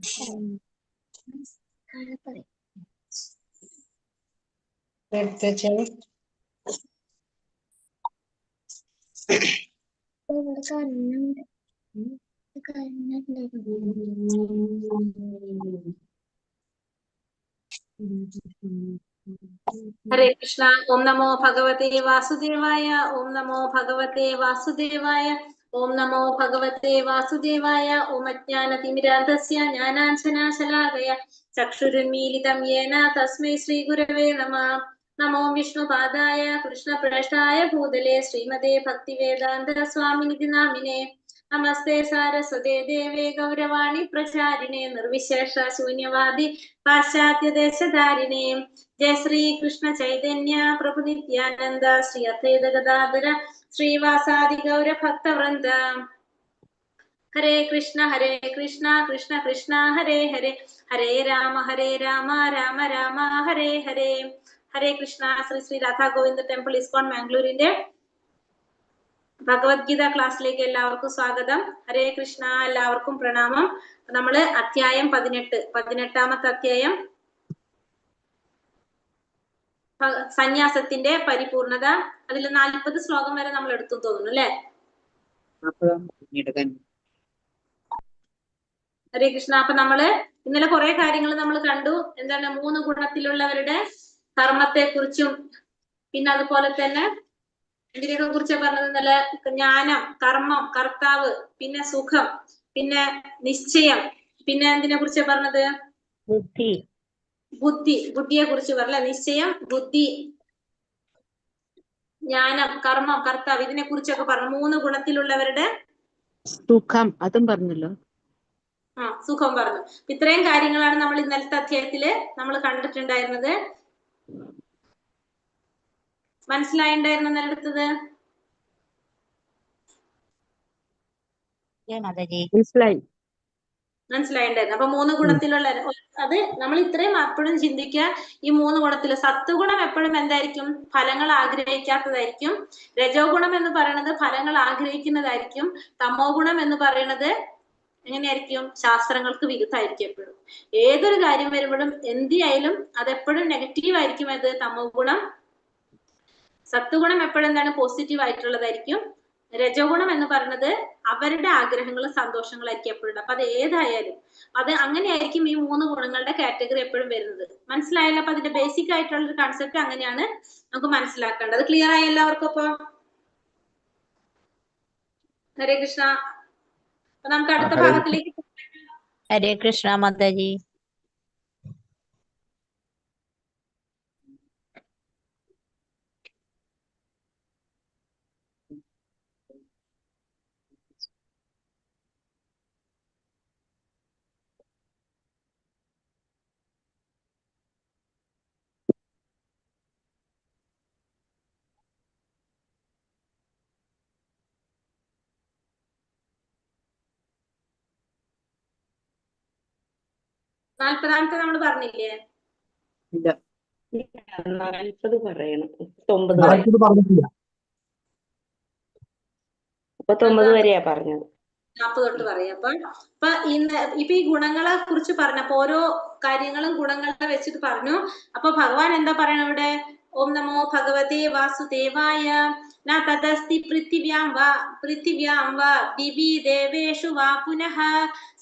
ഹരേ കൃഷ്ണ. ഓം നമോ ഭഗവതേ വാസുദേവായ. ഓം നമോ ഭഗവതേ വാസുദേവായ. ഓം നമോ ഭഗവതേ വാസുദേവായ. ഓം അജ്ഞാനതിമിരാന്ധസ്യ ജ്ഞാനാഞ്ജനശലാകയ ചക്ഷുരുന്മീലിതം യേന തസ്മൈ ശ്രീ ഗുരവേ നമഃ. നമോ വിഷ്ണുപാദായ കൃഷ്ണപ്രേഷ്ഠായ ഭൂതലേ ശ്രീമതേ ഭക്തിവേദാന്ത സ്വാമിനിതി നാമിനേ. നമസ്തേ സാരസ്വതേ ദേവേ ഗൗരവാണി പ്രചാരിണേ നിർവിശേഷ ശൂന്യവാദി പാശ്ചാത്യദേശധാരിണേ. ജയ ശ്രീ കൃഷ്ണ ചൈതന്യ പ്രഭു നിത്യാനന്ദ ശ്രീ അദ്വൈത ഗദാധര ശ്രീവാസാദി ഗൗര ഭക്തവൃന്ദ. ഹരേ കൃഷ്ണ ഹരേ കൃഷ്ണ കൃഷ്ണ കൃഷ്ണ ഹരേ ഹരേ, ഹരേ രാമ ഹരേ രാമ രാമ രാമ ഹരേ ഹരേ. ഹരേ കൃഷ്ണ. ശ്രീ ശ്രീ രാധാ ഗോവിന്ദ ടെമ്പിൾ ഇസ്കോൺ മാംഗ്ലൂരിന്റെ ഭഗവത്ഗീത ക്ലാസ്സിലേക്ക് എല്ലാവർക്കും സ്വാഗതം. ഹരേ കൃഷ്ണ. എല്ലാവർക്കും പ്രണാമം. നമ്മള് അധ്യായം 18, 18-ാമത്തെ അധ്യായം സന്യാസത്തിന്റെ പരിപൂർണത. അതിൽ 40 ശ്ലോകം വരെ നമ്മൾ എടുത്തു തോന്നുന്നു അല്ലെ? ഹരേ കൃഷ്ണ. അപ്പൊ നമ്മള് ഇന്നലെ കുറെ കാര്യങ്ങൾ നമ്മൾ കണ്ടു. എന്താണ് 3 ഗുണത്തിലുള്ളവരുടെ കർമ്മത്തെ കുറിച്ചും പിന്നെ അതുപോലെ തന്നെ എന്തിനൊക്കെ കുറിച്ചാ പറഞ്ഞത് ഇന്നലെ? ജ്ഞാനം, കർമ്മം, കർത്താവ്, പിന്നെ സുഖം, പിന്നെ നിശ്ചയം, പിന്നെ എന്തിനെ കുറിച്ചാ പറഞ്ഞത്? ബുദ്ധി. ബുദ്ധി. ബുദ്ധിയെ കുറിച്ച് പറഞ്ഞ നിശ്ചയം, ബുദ്ധി, ജ്ഞാനം, കർമ്മം, കർത്താവ്, ഇതിനെ കുറിച്ചൊക്കെ പറഞ്ഞു. 3 ഗുണത്തിലുള്ളവരുടെ സുഖം അതും പറഞ്ഞല്ലോ. ആ, സുഖം പറഞ്ഞു. ഇത്രയും കാര്യങ്ങളാണ് നമ്മൾ ഇന്നലത്തെ അധ്യായത്തില് നമ്മൾ കണ്ടിട്ടുണ്ടായിരുന്നത്. മനസ്സിലായിണ്ടായിരുന്നു ഇന്നലെ എടുത്തത്? മനസ്സിലായി, മനസ്സിലായിണ്ടായിരുന്നു. അപ്പൊ 3 ഗുണത്തിലുള്ള അത് നമ്മൾ ഇത്രയും എപ്പോഴും ചിന്തിക്കുക. ഈ 3 ഗുണത്തില് സത്വഗുണം എപ്പോഴും എന്തായിരിക്കും? ഫലങ്ങൾ ആഗ്രഹിക്കാത്തതായിരിക്കും. രജോ ഗുണം എന്ന് പറയുന്നത് ഫലങ്ങൾ ആഗ്രഹിക്കുന്നതായിരിക്കും. തമോ ഗുണം എന്ന് പറയുന്നത് എങ്ങനെയായിരിക്കും? ശാസ്ത്രങ്ങൾക്ക് വിരുദ്ധമായിരിക്കും. എപ്പോഴും ഏതൊരു കാര്യം വരുമ്പോഴും എന്തിയായാലും അതെപ്പോഴും നെഗറ്റീവ് ആയിരിക്കും. അത് തമോ ഗുണം. സത്വഗുണം എപ്പോഴും എന്താണ്? പോസിറ്റീവ് ആയിട്ടുള്ളതായിരിക്കും. രജോ ഗുണം എന്ന് പറയുന്നത് അവരുടെ ആഗ്രഹങ്ങളും സന്തോഷങ്ങളായിരിക്കും എപ്പോഴും. അപ്പൊ അത് ഏതായാലും അത് അങ്ങനെയായിരിക്കും ഈ 3 ഗുണങ്ങളുടെ കാറ്റഗറി എപ്പോഴും വരുന്നത്. മനസ്സിലായല്ലോ? അപ്പൊ അതിന്റെ ബേസിക് ആയിട്ടുള്ള ഒരു കൺസെപ്റ്റ് അങ്ങനെയാണ് നമുക്ക് മനസ്സിലാക്കേണ്ടത്. ക്ലിയർ ആയ എല്ലാവർക്കും? അപ്പൊ ഹരേ കൃഷ്ണ. അപ്പൊ നമുക്ക് അടുത്ത ഭാഗത്തിലേക്ക്. ഹരേ കൃഷ്ണ മാതാജി. നാല്പതാമത്തെ നമ്മൾ പറഞ്ഞില്ലേ? ഇല്ല, 40 പറയണം. 39 പറഞ്ഞിട്ടില്ല. 39 വരെയാ പറഞ്ഞത്. 40 തൊട്ട് പറയാം. അപ്പൊ അപ്പൊ ഇന്ന് ഇപ്പൊ ഈ ഗുണങ്ങളെ കുറിച്ച് പറഞ്ഞപ്പോ ഓരോ കാര്യങ്ങളും ഗുണങ്ങളെ വെച്ചിട്ട് പറഞ്ഞു. അപ്പൊ ഭഗവാൻ എന്താ പറയണ ഇവിടെ? ഓം നമോ ഭഗവതേ വാസുദേവായ. ന തദസ്തി പൃഥിവ്യാം വാ പൃഥിവ്യാം വാ ദിവി ദേവേഷു വാ പുനഃ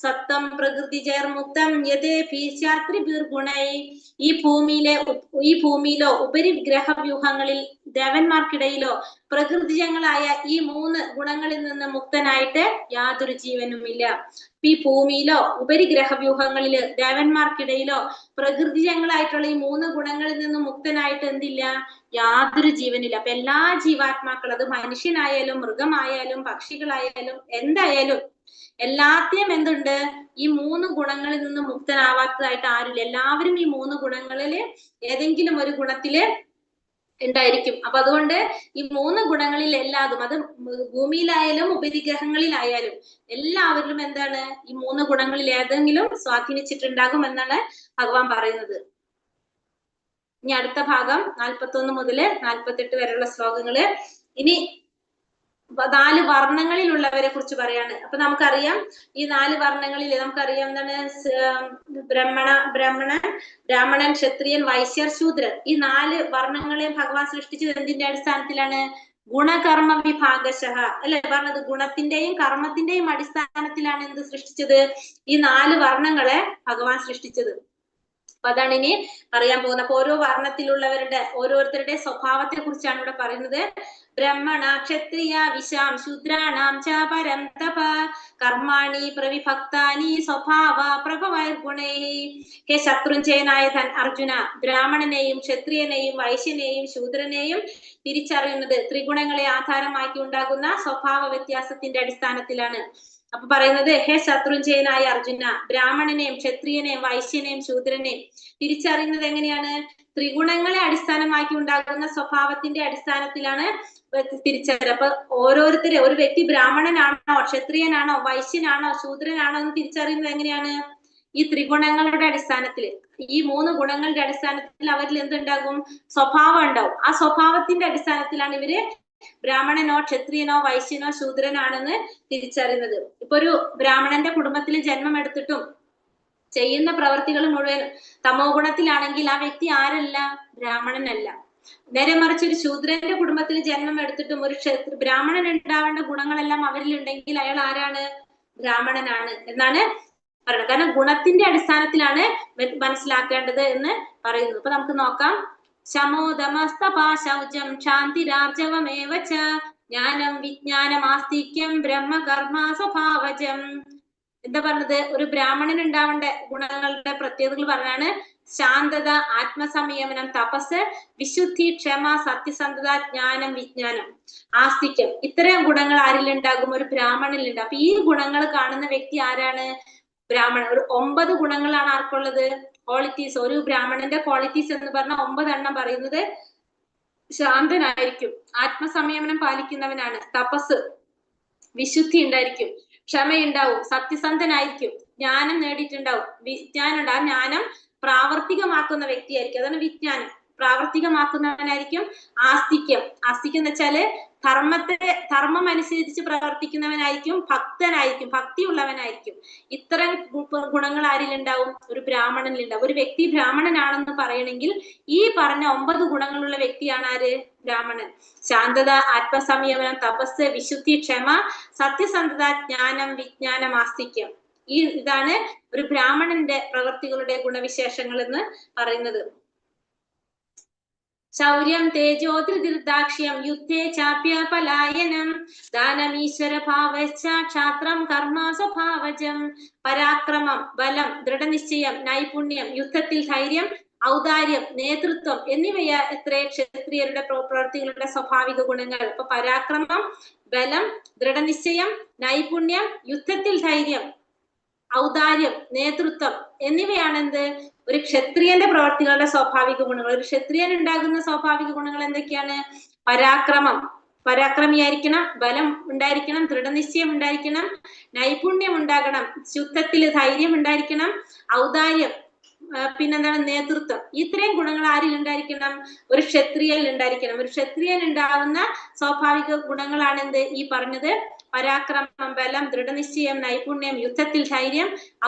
സത്വം പ്രകൃതിജൈർമുക്തം യഥേഭി ശാത്രിഭിർഗുണൈ. ഈ ഭൂമിയിലോ ഉപരിഗ്രഹ വ്യൂഹങ്ങളിൽ ദേവന്മാർക്കിടയിലോ പ്രകൃതിജങ്ങളായ ഈ 3 ഗുണങ്ങളിൽ നിന്ന് മുക്തനായിട്ട് യാതൊരു ജീവനുമില്ല. ഈ ഭൂമിയിലോ ഉപരിഗ്രഹ വ്യൂഹങ്ങളില് ദേവന്മാർക്കിടയിലോ പ്രകൃതിജങ്ങളായിട്ടുള്ള ഈ 3 ഗുണങ്ങളിൽ നിന്ന് മുക്തനായിട്ട് എന്തില്ല? യാതൊരു ജീവനില്ല. അപ്പൊ എല്ലാ ജീവാത്മാക്കളും, അത് മനുഷ്യനായാലും മൃഗമായാലും പക്ഷികളായാലും എന്തായാലും എല്ലാത്തെയും എന്തുണ്ട്? ഈ 3 ഗുണങ്ങളിൽ നിന്ന് മുക്തനാവാത്തതായിട്ട് ആരുമില്ല. എല്ലാവരും ഈ 3 ഗുണങ്ങളില് ഏതെങ്കിലും ഒരു ഗുണത്തില് ഉണ്ടായിരിക്കും. അപ്പൊ അതുകൊണ്ട് ഈ 3 ഗുണങ്ങളിൽ എല്ലാതും, അത് ഭൂമിയിലായാലും ഉപരിഗ്രഹങ്ങളിലായാലും എല്ലാവരിലും എന്താണ്? ഈ 3 ഗുണങ്ങളിൽ ഏതെങ്കിലും സ്വാധീനിച്ചിട്ടുണ്ടാകും എന്നാണ് ഭഗവാൻ പറയുന്നത്. ഇനി അടുത്ത ഭാഗം 41 മുതല് 48 വരെയുള്ള ശ്ലോകങ്ങള്. ഇനി നാല് വർണ്ണങ്ങളിലുള്ളവരെ കുറിച്ച് പറയാണ്. അപ്പൊ നമുക്കറിയാം ഈ നാല് വർണ്ണങ്ങളിൽ നമുക്കറിയാം എന്താണ്? ബ്രാഹ്മണൻ, ക്ഷത്രിയൻ, വൈശ്യർ, ശൂദ്രൻ. ഈ നാല് വർണ്ണങ്ങളെയും ഭഗവാൻ സൃഷ്ടിച്ചത് എന്തിന്റെ അടിസ്ഥാനത്തിലാണ്? ഗുണകർമ്മ വിഭാഗശഃ അല്ലെ പറഞ്ഞത്? ഗുണത്തിന്റെയും കർമ്മത്തിന്റെയും അടിസ്ഥാനത്തിലാണ് എന്ത് സൃഷ്ടിച്ചത്? ഈ നാല് വർണ്ണങ്ങളെ ഭഗവാൻ സൃഷ്ടിച്ചത്. അപ്പൊ അതാണ് ഇനി പറയാൻ പോകുന്നത്. അപ്പൊ ഓരോ വർണ്ണത്തിലുള്ളവരുടെ ഓരോരുത്തരുടെ സ്വഭാവത്തെ കുറിച്ചാണ് ഇവിടെ പറയുന്നത്. ബ്രഹ്മണ ക്ഷത്രിയ വിശാം ശൂദ്രാണാം ച പരം തപ കർമാണി പ്രവിഭക്താനി സ്വഭാവ പ്രഭവൈർഗുണൈഃ. ഹേ ശത്രുഞ്ജയനായ അർജുന, ബ്രാഹ്മണനെയും ക്ഷത്രിയനെയും വൈശ്യനെയും ശൂദ്രനെയും തിരിച്ചറിയുന്നത് ത്രിഗുണങ്ങളെ ആധാരമാക്കി ഉണ്ടാകുന്ന സ്വഭാവ വ്യത്യാസത്തിന്റെ അടിസ്ഥാനത്തിലാണ്. അപ്പൊ പറയുന്നത്, ഹേ ശത്രുഞ്ജയനായ അർജുന, ബ്രാഹ്മണനെയും ക്ഷത്രിയനെയും വൈശ്യനെയും ശൂദ്രനെയും തിരിച്ചറിയുന്നത് എങ്ങനെയാണ്? ത്രിഗുണങ്ങളെ അടിസ്ഥാനമാക്കി ഉണ്ടാകുന്ന സ്വഭാവത്തിന്റെ അടിസ്ഥാനത്തിലാണ് തിരിച്ചറിയുന്നത്. അപ്പൊ ഓരോരുത്തരെ, ഒരു വ്യക്തി ബ്രാഹ്മണനാണോ ക്ഷത്രിയനാണോ വൈശ്യനാണോ ശൂദ്രനാണോ എന്ന് തിരിച്ചറിയുന്നത് എങ്ങനെയാണ്? ഈ ത്രിഗുണങ്ങളുടെ അടിസ്ഥാനത്തിൽ. ഈ മൂന്ന് ഗുണങ്ങളുടെ അടിസ്ഥാനത്തിൽ അവരിൽ എന്തുണ്ടാകും? സ്വഭാവം ഉണ്ടാവും. ആ സ്വഭാവത്തിന്റെ അടിസ്ഥാനത്തിലാണ് ഇവര് ബ്രാഹ്മണനോ ക്ഷത്രിയനോ വൈശ്യനോ ശൂദ്രനാണെന്ന് തിരിച്ചറിയുന്നത്. ഇപ്പൊ ഒരു ബ്രാഹ്മണന്റെ കുടുംബത്തിൽ ജന്മം എടുത്തിട്ടും ചെയ്യുന്ന പ്രവർത്തികൾ മുഴുവൻ തമോ ഗുണത്തിലാണെങ്കിൽ ആ വ്യക്തി ആരല്ല? ബ്രാഹ്മണനല്ല. നേരെ മറിച്ച് ഒരു ശൂദ്രന്റെ കുടുംബത്തിൽ ജന്മം എടുത്തിട്ടും ഒരു ബ്രാഹ്മണൻ ഉണ്ടാവേണ്ട ഗുണങ്ങളെല്ലാം അവരിൽ ഉണ്ടെങ്കിൽ അയാൾ ആരാണ്? ബ്രാഹ്മണനാണ് എന്നാണ് പറയുന്നത്. കാരണം ഗുണത്തിന്റെ അടിസ്ഥാനത്തിലാണ് മനസ്സിലാക്കേണ്ടത് എന്ന് പറയുന്നത്. അപ്പൊ നമുക്ക് നോക്കാം. ശമോദമസ്തപാശൗചം ക്ഷാന്തിരാർജവമേവ ച ജ്ഞാനം വിജ്ഞാനമാസ്തിക്യം ബ്രഹ്മകർമ്മ സ്വഭാവജം. എന്താ പറഞ്ഞത്? ഒരു ബ്രാഹ്മണൻ ഉണ്ടാവേണ്ട ഗുണങ്ങളുടെ പ്രത്യേകതകൾ പറഞ്ഞാണ് ശാന്തത, ആത്മസംയമനം, തപസ്, വിശുദ്ധി, ക്ഷമ, സത്യസന്ധത, ജ്ഞാനം, വിജ്ഞാനം, ആസ്തിക്യം. ഇത്തരം ഗുണങ്ങൾ ആരിലുണ്ടാകും? ഒരു ബ്രാഹ്മണനിലുണ്ടാകും. അപ്പൊ ഈ ഗുണങ്ങൾ കാണുന്ന വ്യക്തി ആരാണ്? ബ്രാഹ്മണൻ. ഒരു 9 ഗുണങ്ങളാണ് ആർക്കുള്ളത്? ക്വാളിറ്റീസ്. ഒരു ബ്രാഹ്മണന്റെ ക്വാളിറ്റീസ് എന്ന് പറഞ്ഞാൽ 9 എണ്ണം പറയുന്നത് ശാന്തനായിരിക്കും, ആത്മസംയമനം പാലിക്കുന്നവനാണ്, തപസ്, വിശുദ്ധി ഉണ്ടായിരിക്കും, ക്ഷമയുണ്ടാവും, സത്യസന്ധനായിരിക്കും, ജ്ഞാനം നേടിയിട്ടുണ്ടാവും, വിജ്ഞാനം ഉണ്ട്, ആ ജ്ഞാനം പ്രാവർത്തികമാക്കുന്ന വ്യക്തിയായിരിക്കും, അതാണ് വിജ്ഞാനം, പ്രാവർത്തികമാക്കുന്നവനായിരിക്കും. ആസ്തിക്യം, ആസ്തിക്യം എന്ന് വെച്ചാല് ധർമ്മം അനുസരിച്ച് പ്രവർത്തിക്കുന്നവനായിരിക്കും, ഭക്തനായിരിക്കും, ഭക്തിയുള്ളവനായിരിക്കും. ഇത്തരം ഗുണങ്ങൾ ആരിലുണ്ടാവും? ഒരു ബ്രാഹ്മണനിലുണ്ടാവും. ഒരു വ്യക്തി ബ്രാഹ്മണനാണെന്ന് പറയണമെങ്കിൽ ഈ പറഞ്ഞ 9 ഗുണങ്ങളുള്ള വ്യക്തിയാണ് ആര്? ബ്രാഹ്മണൻ. ശാന്തത, ആത്മസംയമനം, തപസ്, വിശുദ്ധി, ക്ഷമ, സത്യസന്ധത, ജ്ഞാനം, വിജ്ഞാനം, ആസ്തിക്യം. ഇതാണ് ഒരു ബ്രാഹ്മണന്റെ പ്രവൃത്തികളുടെ ഗുണവിശേഷങ്ങൾ എന്ന് പറയുന്നത്. ശൗര്യം തേജോ ധൃതിർദാക്ഷ്യം യുദ്ധേ ചാപ്യ പലായനം ദാനമീശ്വര ഭാവശ്ച ക്ഷാത്രം കർമ്മ സ്വഭാവജം. പരാക്രമം, ബലം, ദൃഢനിശ്ചയം, നൈപുണ്യം, യുദ്ധത്തിൽ ധൈര്യം, ഔദാര്യം, നേതൃത്വം എന്നിവയ എത്രേ ക്ഷത്രിയരുടെ പ്രവൃത്തികളുടെ സ്വാഭാവിക ഗുണങ്ങൾ. അപ്പൊ പരാക്രമം, ബലം, ദൃഢനിശ്ചയം, നൈപുണ്യം, യുദ്ധത്തിൽ ധൈര്യം, ഔദാര്യം, നേതൃത്വം എന്നിവയാണെന്ത്? ഒരു ക്ഷത്രിയന്റെ പ്രവർത്തികളുടെ സ്വാഭാവിക ഗുണങ്ങൾ. ഒരു ക്ഷത്രിയൻ ഉണ്ടാകുന്ന സ്വാഭാവിക ഗുണങ്ങൾ എന്തൊക്കെയാണ്? പരാക്രമം, പരാക്രമിയായിരിക്കണം, ബലം ഉണ്ടായിരിക്കണം, ദൃഢനിശ്ചയം ഉണ്ടായിരിക്കണം, നൈപുണ്യം ഉണ്ടാകണം, യുദ്ധത്തിൽ ധൈര്യം ഉണ്ടായിരിക്കണം, ഔദാര്യം, പിന്നെന്താണ് നേതൃത്വം. ഇത്രയും ഗുണങ്ങൾ ആരിൽ ഉണ്ടായിരിക്കണം? ഒരു ക്ഷത്രിയനിൽ ഉണ്ടായിരിക്കണം. ഒരു ക്ഷത്രിയൻ ഉണ്ടാവുന്ന സ്വാഭാവിക ഗുണങ്ങളാണ് എന്ത് ഈ പറഞ്ഞത്? പരാക്രമം, ബലം, ദൃഢനിശ്ചയം, നൈപുണ്യം, യുദ്ധത്തിൽ ധൈര്യം,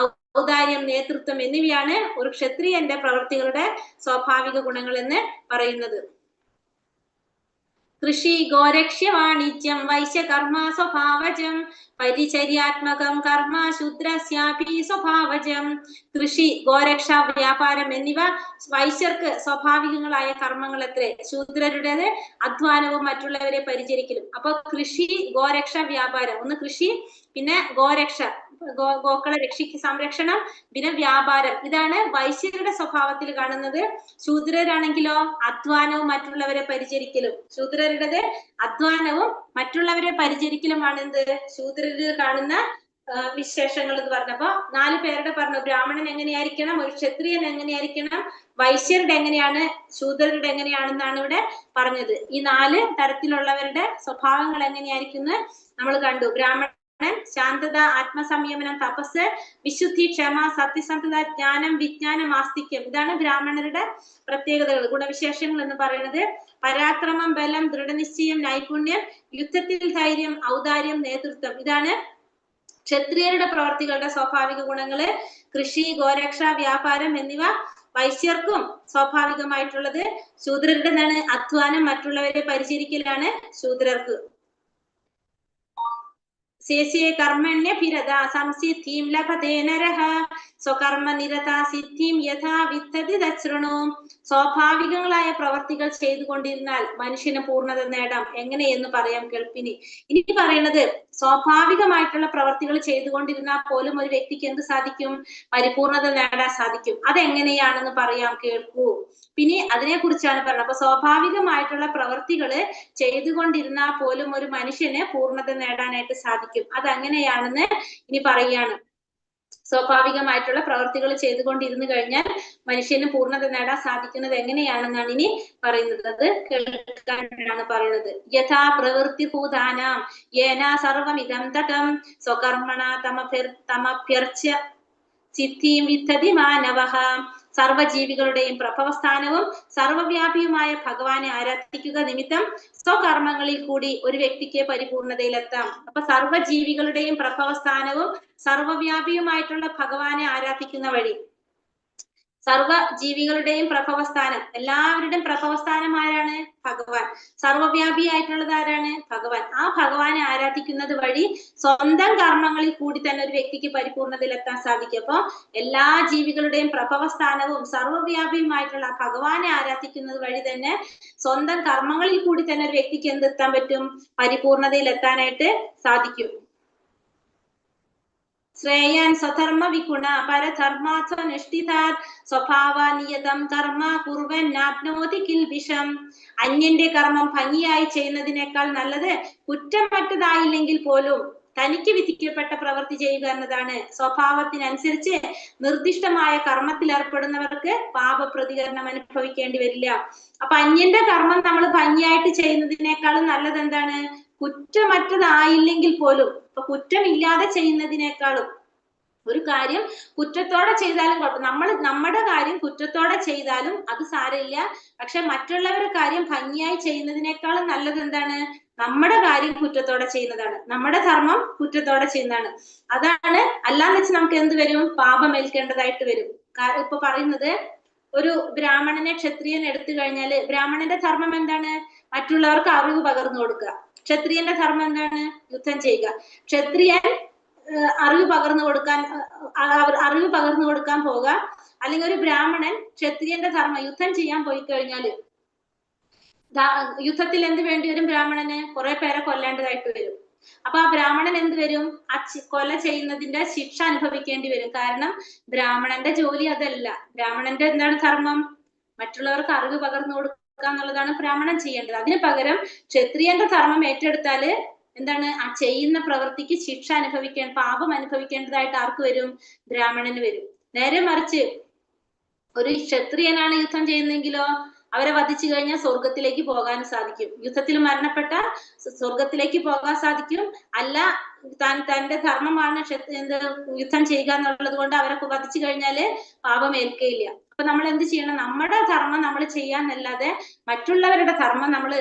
ഔദാര്യം, നേതൃത്വം എന്നിവയാണ് ഒരു ക്ഷത്രിയന്റെ പ്രവൃത്തികളുടെ സ്വാഭാവിക ഗുണങ്ങൾ എന്ന് പറയുന്നത്. കൃഷി, ഗോരക്ഷ്യ, വാണിജ്യം, വൈശ്യകർമ്മ സ്വഭാവജം, പരിചര്യാത്മകം കർമ്മ ശൂദ്രസ്യാപി സ്വഭാവജം. കൃഷി, ഗോരക്ഷ, വ്യാപാരം എന്നിവ വൈശ്യർക്ക് സ്വാഭാവികങ്ങളായ കർമ്മങ്ങൾ എത്രേ. ശൂദ്രരുടേത് അധ്വാനവും മറ്റുള്ളവരെ പരിചരിക്കലും. അപ്പൊ കൃഷി, ഗോരക്ഷ, വ്യാപാരം. ഒന്ന് കൃഷി, പിന്നെ ഗോരക്ഷ, ഗോക്കളെ സംരക്ഷണം, പിന്നെ വ്യാപാരം. ഇതാണ് വൈശ്യരുടെ സ്വഭാവത്തിൽ കാണുന്നത്. ശൂദ്രരാണെങ്കിലോ അധ്വാനവും മറ്റുള്ളവരെ പരിചരിക്കലും. ശൂദ്രരുടേത് അധ്വാനവും മറ്റുള്ളവരെ പരിചരിക്കലുമാണ് എന്ത്? ശൂദ്രരിൽ കാണുന്ന വിശേഷങ്ങൾ എന്ന് പറഞ്ഞപ്പോ 4 പേരുടെ പറഞ്ഞു. ബ്രാഹ്മണൻ എങ്ങനെയായിരിക്കണം, ഒരു ക്ഷത്രിയൻ എങ്ങനെയായിരിക്കണം, വൈശ്യരുടെ എങ്ങനെയാണ്, ശൂദ്രരുടെ എങ്ങനെയാണെന്നാണ് ഇവിടെ പറഞ്ഞത്. ഈ 4 തരത്തിലുള്ളവരുടെ സ്വഭാവങ്ങൾ എങ്ങനെയായിരിക്കും നമ്മൾ കണ്ടു. ബ്രാഹ്മണൻ ബ്രാഹ്മണൻ, ശാന്തത, ആത്മസംയമനം, തപസ്, വിശുദ്ധി, ക്ഷമ, സത്യസന്ധത, ജ്ഞാനം, വിജ്ഞാനം, ആസ്തിക്യം, ഇതാണ് ബ്രാഹ്മണരുടെ പ്രത്യേകതകൾ, ഗുണവിശേഷങ്ങൾ എന്ന് പറയുന്നത്. പരാക്രമം, ബലം, ദൃഢനിശ്ചയം, നൈപുണ്യം, യുദ്ധത്തിൽ ധൈര്യം, ഔദാര്യം, നേതൃത്വം, ഇതാണ് ക്ഷത്രിയരുടെ പ്രവർത്തികളുടെ സ്വാഭാവിക ഗുണങ്ങള്. കൃഷി, ഗോരക്ഷ, വ്യാപാരം എന്നിവ വൈശ്യർക്കും സ്വാഭാവികമായിട്ടുള്ളത്. ശൂദ്രരുടെ എന്താണ്? അധ്വാനം, മറ്റുള്ളവരെ പരിചരിക്കലാണ് ശൂദ്രർക്ക്. ശേഷേ കർമ്മണ്യഭിരത സംസിദ്ധിം ലഭതേ നരഃ സ്വകർമ്മ നിരത സിദ്ധിം യഥാ വിദ്ധതി തച്ഛൃണു. സ്വാഭാവികങ്ങളായ പ്രവർത്തികൾ ചെയ്തുകൊണ്ടിരുന്നാൽ മനുഷ്യന് പൂർണ്ണത നേടാം. എങ്ങനെയെന്ന് പറയാം, കേൾപ്പിനി. ഇനി പറയുന്നത് സ്വാഭാവികമായിട്ടുള്ള പ്രവർത്തികൾ ചെയ്തുകൊണ്ടിരുന്നാൽ പോലും ഒരു വ്യക്തിക്ക് എന്ത് സാധിക്കും? പരിപൂർണത നേടാൻ സാധിക്കും. അതെങ്ങനെയാണെന്ന് പറയാം, കേൾക്കൂ. പിന്നെ അതിനെ കുറിച്ചാണ് പറയുന്നത്. അപ്പൊ സ്വാഭാവികമായിട്ടുള്ള പ്രവർത്തികള് ചെയ്തുകൊണ്ടിരുന്നാൽ പോലും ഒരു മനുഷ്യന് പൂർണ്ണത നേടാനായിട്ട് സാധിക്കും. അതെങ്ങനെയാണെന്ന് ഇനി പറയുകയാണ്. സ്വാഭാവികമായിട്ടുള്ള പ്രവർത്തികൾ ചെയ്തുകൊണ്ടിരുന്നു കഴിഞ്ഞാൽ മനുഷ്യന് പൂർണ്ണത നേടാൻ സാധിക്കുന്നത് എങ്ങനെയാണെന്നാണ് ഇനി പറയുന്നത്. അത് കേൾക്കാനാണ് പറയുന്നത്. യഥാ പ്രവൃത്തി ഭൂതാനാം യേന സർവമിദം തതം സ്വകർമ്മണ തമഭ്യർച്യ സിദ്ധിം വിദ്ധതി മാനവഃ. സർവജീവികളുടെയും പ്രഭവസ്ഥാനവും സർവവ്യാപിയുമായ ഭഗവാനെ ആരാധിക്കുക നിമിത്തം സ്വകർമ്മങ്ങളിൽ കൂടി ഒരു വ്യക്തിക്ക് പരിപൂർണതയിലെത്താം. അപ്പൊ സർവജീവികളുടെയും പ്രഭവസ്ഥാനവും സർവവ്യാപിയുമായിട്ടുള്ള ഭഗവാനെ ആരാധിക്കുന്ന വഴി, സർവജീവികളുടെയും പ്രഭവസ്ഥാനം, എല്ലാവരുടെയും പ്രഭവസ്ഥാനം ആരാണ്? ഭഗവാൻ. സർവവ്യാപിയായിട്ടുള്ളത് ആരാണ്? ഭഗവാൻ. ആ ഭഗവാനെ ആരാധിക്കുന്നത് വഴി സ്വന്തം കർമ്മങ്ങളിൽ കൂടി തന്നെ ഒരു വ്യക്തിക്ക് പരിപൂർണതയിലെത്താൻ സാധിക്കും. അപ്പൊ എല്ലാ ജീവികളുടെയും പ്രഭവസ്ഥാനവും സർവവ്യാപിയുമായിട്ടുള്ള ഭഗവാനെ ആരാധിക്കുന്നത് വഴി തന്നെ സ്വന്തം കർമ്മങ്ങളിൽ കൂടി തന്നെ ഒരു വ്യക്തിക്ക് എന്തെത്താൻ പറ്റും? പരിപൂർണതയിലെത്താനായിട്ട് സാധിക്കും. ശ്രേയാൻ സ്വധർമ്മ വിഗുണ പരധർമാത്വനുഷ്ഠിതാത് സ്വഭാവനിയതം കർമ്മ കുർവൻ നാപ്നോതി കിൽബിഷം. അന്യന്റെ കർമ്മം ഭംഗിയായി ചെയ്യുന്നതിനേക്കാൾ നല്ലത് കുറ്റമറ്റതായില്ലെങ്കിൽ പോലും തനിക്ക് വിധിക്കപ്പെട്ട പ്രവൃത്തി ചെയ്യുക എന്നതാണ്. സ്വഭാവത്തിനനുസരിച്ച് നിർദ്ദിഷ്ടമായ കർമ്മത്തിൽ ഏർപ്പെടുന്നവർക്ക് പാപ പ്രതികരണം അനുഭവിക്കേണ്ടി വരില്ല. അപ്പൊ അന്യന്റെ കർമ്മം നമ്മൾ ഭംഗിയായിട്ട് ചെയ്യുന്നതിനേക്കാളും നല്ലത് എന്താണ്? കുറ്റമറ്റതായില്ലെങ്കിൽ പോലും, ഇപ്പൊ കുറ്റമില്ലാതെ ചെയ്യുന്നതിനേക്കാളും ഒരു കാര്യം കുറ്റത്തോടെ ചെയ്താലും കുഴപ്പം, നമ്മൾ നമ്മുടെ കാര്യം കുറ്റത്തോടെ ചെയ്താലും അത് സാരമില്ല. പക്ഷെ മറ്റുള്ളവരുടെ കാര്യം ഭംഗിയായി ചെയ്യുന്നതിനേക്കാളും നല്ലത് എന്താണ്? നമ്മുടെ കാര്യം കുറ്റത്തോടെ ചെയ്യുന്നതാണ്, നമ്മുടെ ധർമ്മം കുറ്റത്തോടെ ചെയ്യുന്നതാണ്. അതാണ്. അല്ലാന്ന് വെച്ചാൽ നമുക്ക് എന്ത് വരും? പാപമേൽക്കേണ്ടതായിട്ട് വരും. ഇപ്പൊ പറയുന്നത് ഒരു ബ്രാഹ്മണനെ ക്ഷത്രിയൻ എടുത്തു കഴിഞ്ഞാല് ബ്രാഹ്മണന്റെ ധർമ്മം എന്താണ്? മറ്റുള്ളവർക്ക് അറിവ് പകർന്നു കൊടുക്കുക. ക്ഷത്രിയന്റെ ധർമ്മം എന്താണ്? യുദ്ധം ചെയ്യുക. ക്ഷത്രിയൻ അറിവ് പകർന്നു കൊടുക്കാൻ പോവുക, അല്ലെങ്കിൽ ഒരു ബ്രാഹ്മണൻ ക്ഷത്രിയന്റെ ധർമ്മം യുദ്ധം ചെയ്യാൻ പോയി കഴിഞ്ഞാല് യുദ്ധത്തിൽ എന്ത് വേണ്ടി വരും? ബ്രാഹ്മണന് കുറെ പേരെ കൊല്ലേണ്ടതായിട്ട് വരും. അപ്പൊ ആ ബ്രാഹ്മണൻ എന്ത് വരും? ആ കൊല ചെയ്യുന്നതിന്റെ ശിക്ഷ അനുഭവിക്കേണ്ടി വരും. കാരണം ബ്രാഹ്മണന്റെ ജോലി അതല്ല. ബ്രാഹ്മണന്റെ എന്താണ് ധർമ്മം? മറ്റുള്ളവർക്ക് അറിവ് പകർന്നു കൊടുക്കുക എന്നുള്ളതാണ് ബ്രാഹ്മണൻ ചെയ്യേണ്ടത്. അതിന് പകരം ക്ഷത്രിയന്റെ ധർമ്മം ഏറ്റെടുത്താല് എന്താണ്? ആ ചെയ്യുന്ന പ്രവൃത്തിക്ക് ശിക്ഷ അനുഭവിക്കാൻ, പാപം അനുഭവിക്കേണ്ടതായിട്ട് ആർക്ക് വരും? ബ്രാഹ്മണന് വരും. നേരെ മറിച്ച് ഒരു ക്ഷത്രിയനാണ് യുദ്ധം ചെയ്യുന്നെങ്കിലോ അവരെ വധിച്ചു കഴിഞ്ഞാൽ സ്വർഗത്തിലേക്ക് പോകാൻ സാധിക്കും. യുദ്ധത്തിൽ മരണപ്പെട്ട സ്വർഗത്തിലേക്ക് പോകാൻ സാധിക്കും. അല്ല, താൻ തന്റെ ധർമ്മമാണ് യുദ്ധം ചെയ്യുക എന്നുള്ളത് കൊണ്ട് അവരെ വധിച്ചു കഴിഞ്ഞാല് പാപം ഏൽക്കുകയില്ല. അപ്പൊ നമ്മൾ എന്ത് ചെയ്യണം? നമ്മുടെ ധർമ്മം നമ്മൾ ചെയ്യാന്നല്ലാതെ മറ്റുള്ളവരുടെ ധർമ്മം നമ്മൾ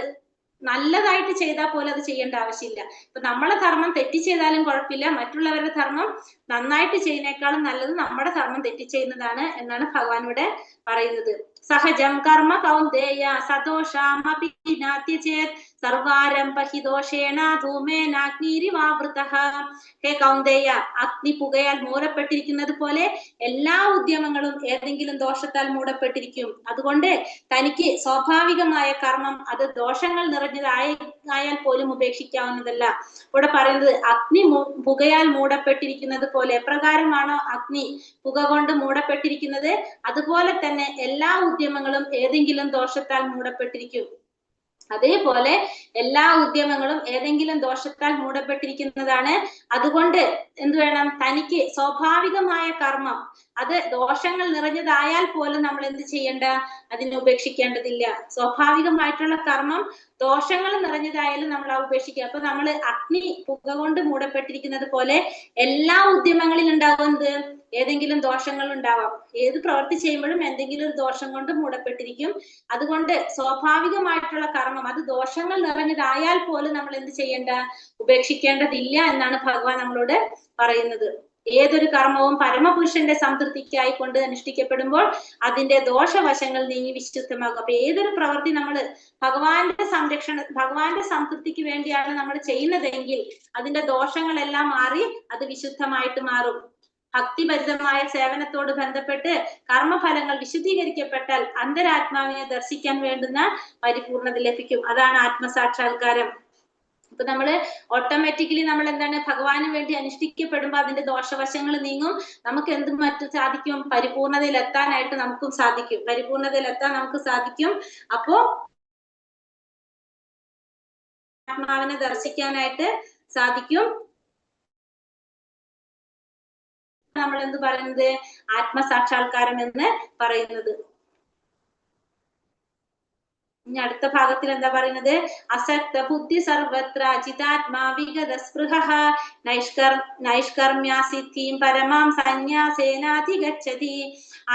നല്ലതായിട്ട് ചെയ്താൽ പോലും അത് ചെയ്യേണ്ട ആവശ്യമില്ല. ഇപ്പൊ നമ്മളെ ധർമ്മം തെറ്റി ചെയ്താലും കുഴപ്പമില്ല, മറ്റുള്ളവരുടെ ധർമ്മം നന്നായിട്ട് ചെയ്യുന്നേക്കാളും നല്ലത് നമ്മുടെ ധർമ്മം തെറ്റി ചെയ്യുന്നതാണ് എന്നാണ് ഭഗവാൻ ഇവിടെ പറയുന്നത്. സഹജം കർമ്മ കൗന്ദേയ സദോഷാമപി നാത്യചേത് സർവാരംഭ he ദോഷേണ ധൂമേനാഗ്നിരിവാവൃതഃ. ഹേ കൗന്ദേയ, അഗ്നി പുകയാൽ മൂടപ്പെട്ടിരിക്കുന്നത് പോലെ എല്ലാ ഉദ്യമങ്ങളും ഏതെങ്കിലും ദോഷത്താൽ മൂടപ്പെട്ടിരിക്കും. അതുകൊണ്ട് തനിക്ക് സ്വാഭാവികമായ കർമ്മം അത് ദോഷങ്ങൾ നിറഞ്ഞതായാൽ പോലും ഉപേക്ഷിക്കാവുന്നതല്ല. ഇവിടെ പറയുന്നത് അഗ്നി പുകയാൽ മൂടപ്പെട്ടിരിക്കുന്നത് പോലെ, എപ്രകാരമാണോ അഗ്നി പുക കൊണ്ട് മൂടപ്പെട്ടിരിക്കുന്നത് അതുപോലെ തന്നെ എല്ലാ ഉദ്യമങ്ങളും ഏതെങ്കിലും ദോഷത്താൽ മൂടപ്പെട്ടിരിക്കും. അതേപോലെ എല്ലാ ഉദ്യമങ്ങളും ഏതെങ്കിലും ദോഷത്താൽ മൂടപ്പെട്ടിരിക്കുന്നതാണ്. അതുകൊണ്ട് എന്ത് വേണം? തനിക്ക് സ്വാഭാവികമായ കർമ്മം അത് ദോഷങ്ങൾ നിറഞ്ഞതായാൽ പോലും നമ്മൾ എന്ത് ചെയ്യണ്ട? അതിനെ ഉപേക്ഷിക്കേണ്ടതില്ല. സ്വാഭാവികമായിട്ടുള്ള കർമ്മം ദോഷങ്ങൾ നിറഞ്ഞതായാലും നമ്മൾ ആ ഉപേക്ഷിക്കുക. അപ്പൊ നമ്മൾ അഗ്നി പുക കൊണ്ട് മൂടപ്പെട്ടിരിക്കുന്നത് പോലെ എല്ലാ ഉദ്യമങ്ങളിലും ഉണ്ടാകുന്നത് ഏതെങ്കിലും ദോഷങ്ങൾ ഉണ്ടാവാം. ഏത് പ്രവൃത്തി ചെയ്യുമ്പോഴും എന്തെങ്കിലും ഒരു ദോഷം കൊണ്ട് മൂടപ്പെട്ടിരിക്കും. അതുകൊണ്ട് സ്വാഭാവികമായിട്ടുള്ള കർമ്മം അത് ദോഷങ്ങൾ നിറഞ്ഞതായാൽ പോലും നമ്മൾ എന്ത് ചെയ്യണ്ട? ഉപേക്ഷിക്കേണ്ടതില്ല എന്നാണ് ഭഗവാൻ നമ്മളോട് പറയുന്നത്. ഏതൊരു കർമ്മവും പരമപുരുഷന്റെ സംതൃപ്തിക്കായി കൊണ്ട് അനുഷ്ഠിക്കപ്പെടുമ്പോൾ അതിന്റെ ദോഷവശങ്ങൾ നീങ്ങി വിശുദ്ധമാകും. അപ്പൊ ഏതൊരു പ്രവൃത്തി നമ്മൾ ഭഗവാന്റെ സംരക്ഷണ, ഭഗവാന്റെ സംതൃപ്തിക്ക് വേണ്ടിയാണ് നമ്മൾ ചെയ്യുന്നതെങ്കിൽ അതിന്റെ ദോഷങ്ങളെല്ലാം മാറി അത് വിശുദ്ധമായിട്ട് മാറും. ഭക്തിഭരിതമായ സേവനത്തോട് ബന്ധപ്പെട്ട് കർമ്മഫലങ്ങൾ വിശുദ്ധീകരിക്കപ്പെട്ടാൽ അന്തരാത്മാവിനെ ദർശിക്കാൻ വേണ്ടുന്ന പരിപൂർണത ലഭിക്കും. അതാണ് ആത്മസാക്ഷാത്കാരം. അപ്പൊ നമ്മള് ഓട്ടോമാറ്റിക്കലി നമ്മൾ എന്താണ്, ഭഗവാന് വേണ്ടി അനുഷ്ഠിക്കപ്പെടുമ്പോ അതിന്റെ ദോഷവശങ്ങൾ നീങ്ങും. നമുക്ക് എന്ത് മറ്റും സാധിക്കും? പരിപൂർണതയിൽ എത്താനായിട്ട് നമുക്കും സാധിക്കും. പരിപൂർണതയിൽ എത്താൻ നമുക്ക് സാധിക്കും. അപ്പോ ആത്മാവിനെ ദർശിക്കാനായിട്ട് സാധിക്കും. നമ്മൾ എന്ത് പറയുന്നത്? ആത്മസാക്ഷാത്കാരം എന്ന് പറയുന്നത്. ഇനി അടുത്ത ഭാഗത്തിൽ എന്താ പറയുന്നത്? അസക്ത ബുദ്ധി സർവത്ര ചിതാത്മാ വിഗത സ്പൃഹഃ നൈഷ്കർമ്മ്യാ സിദ്ധിം പരമാം സന്യാസേനാധിഗച്ഛതി.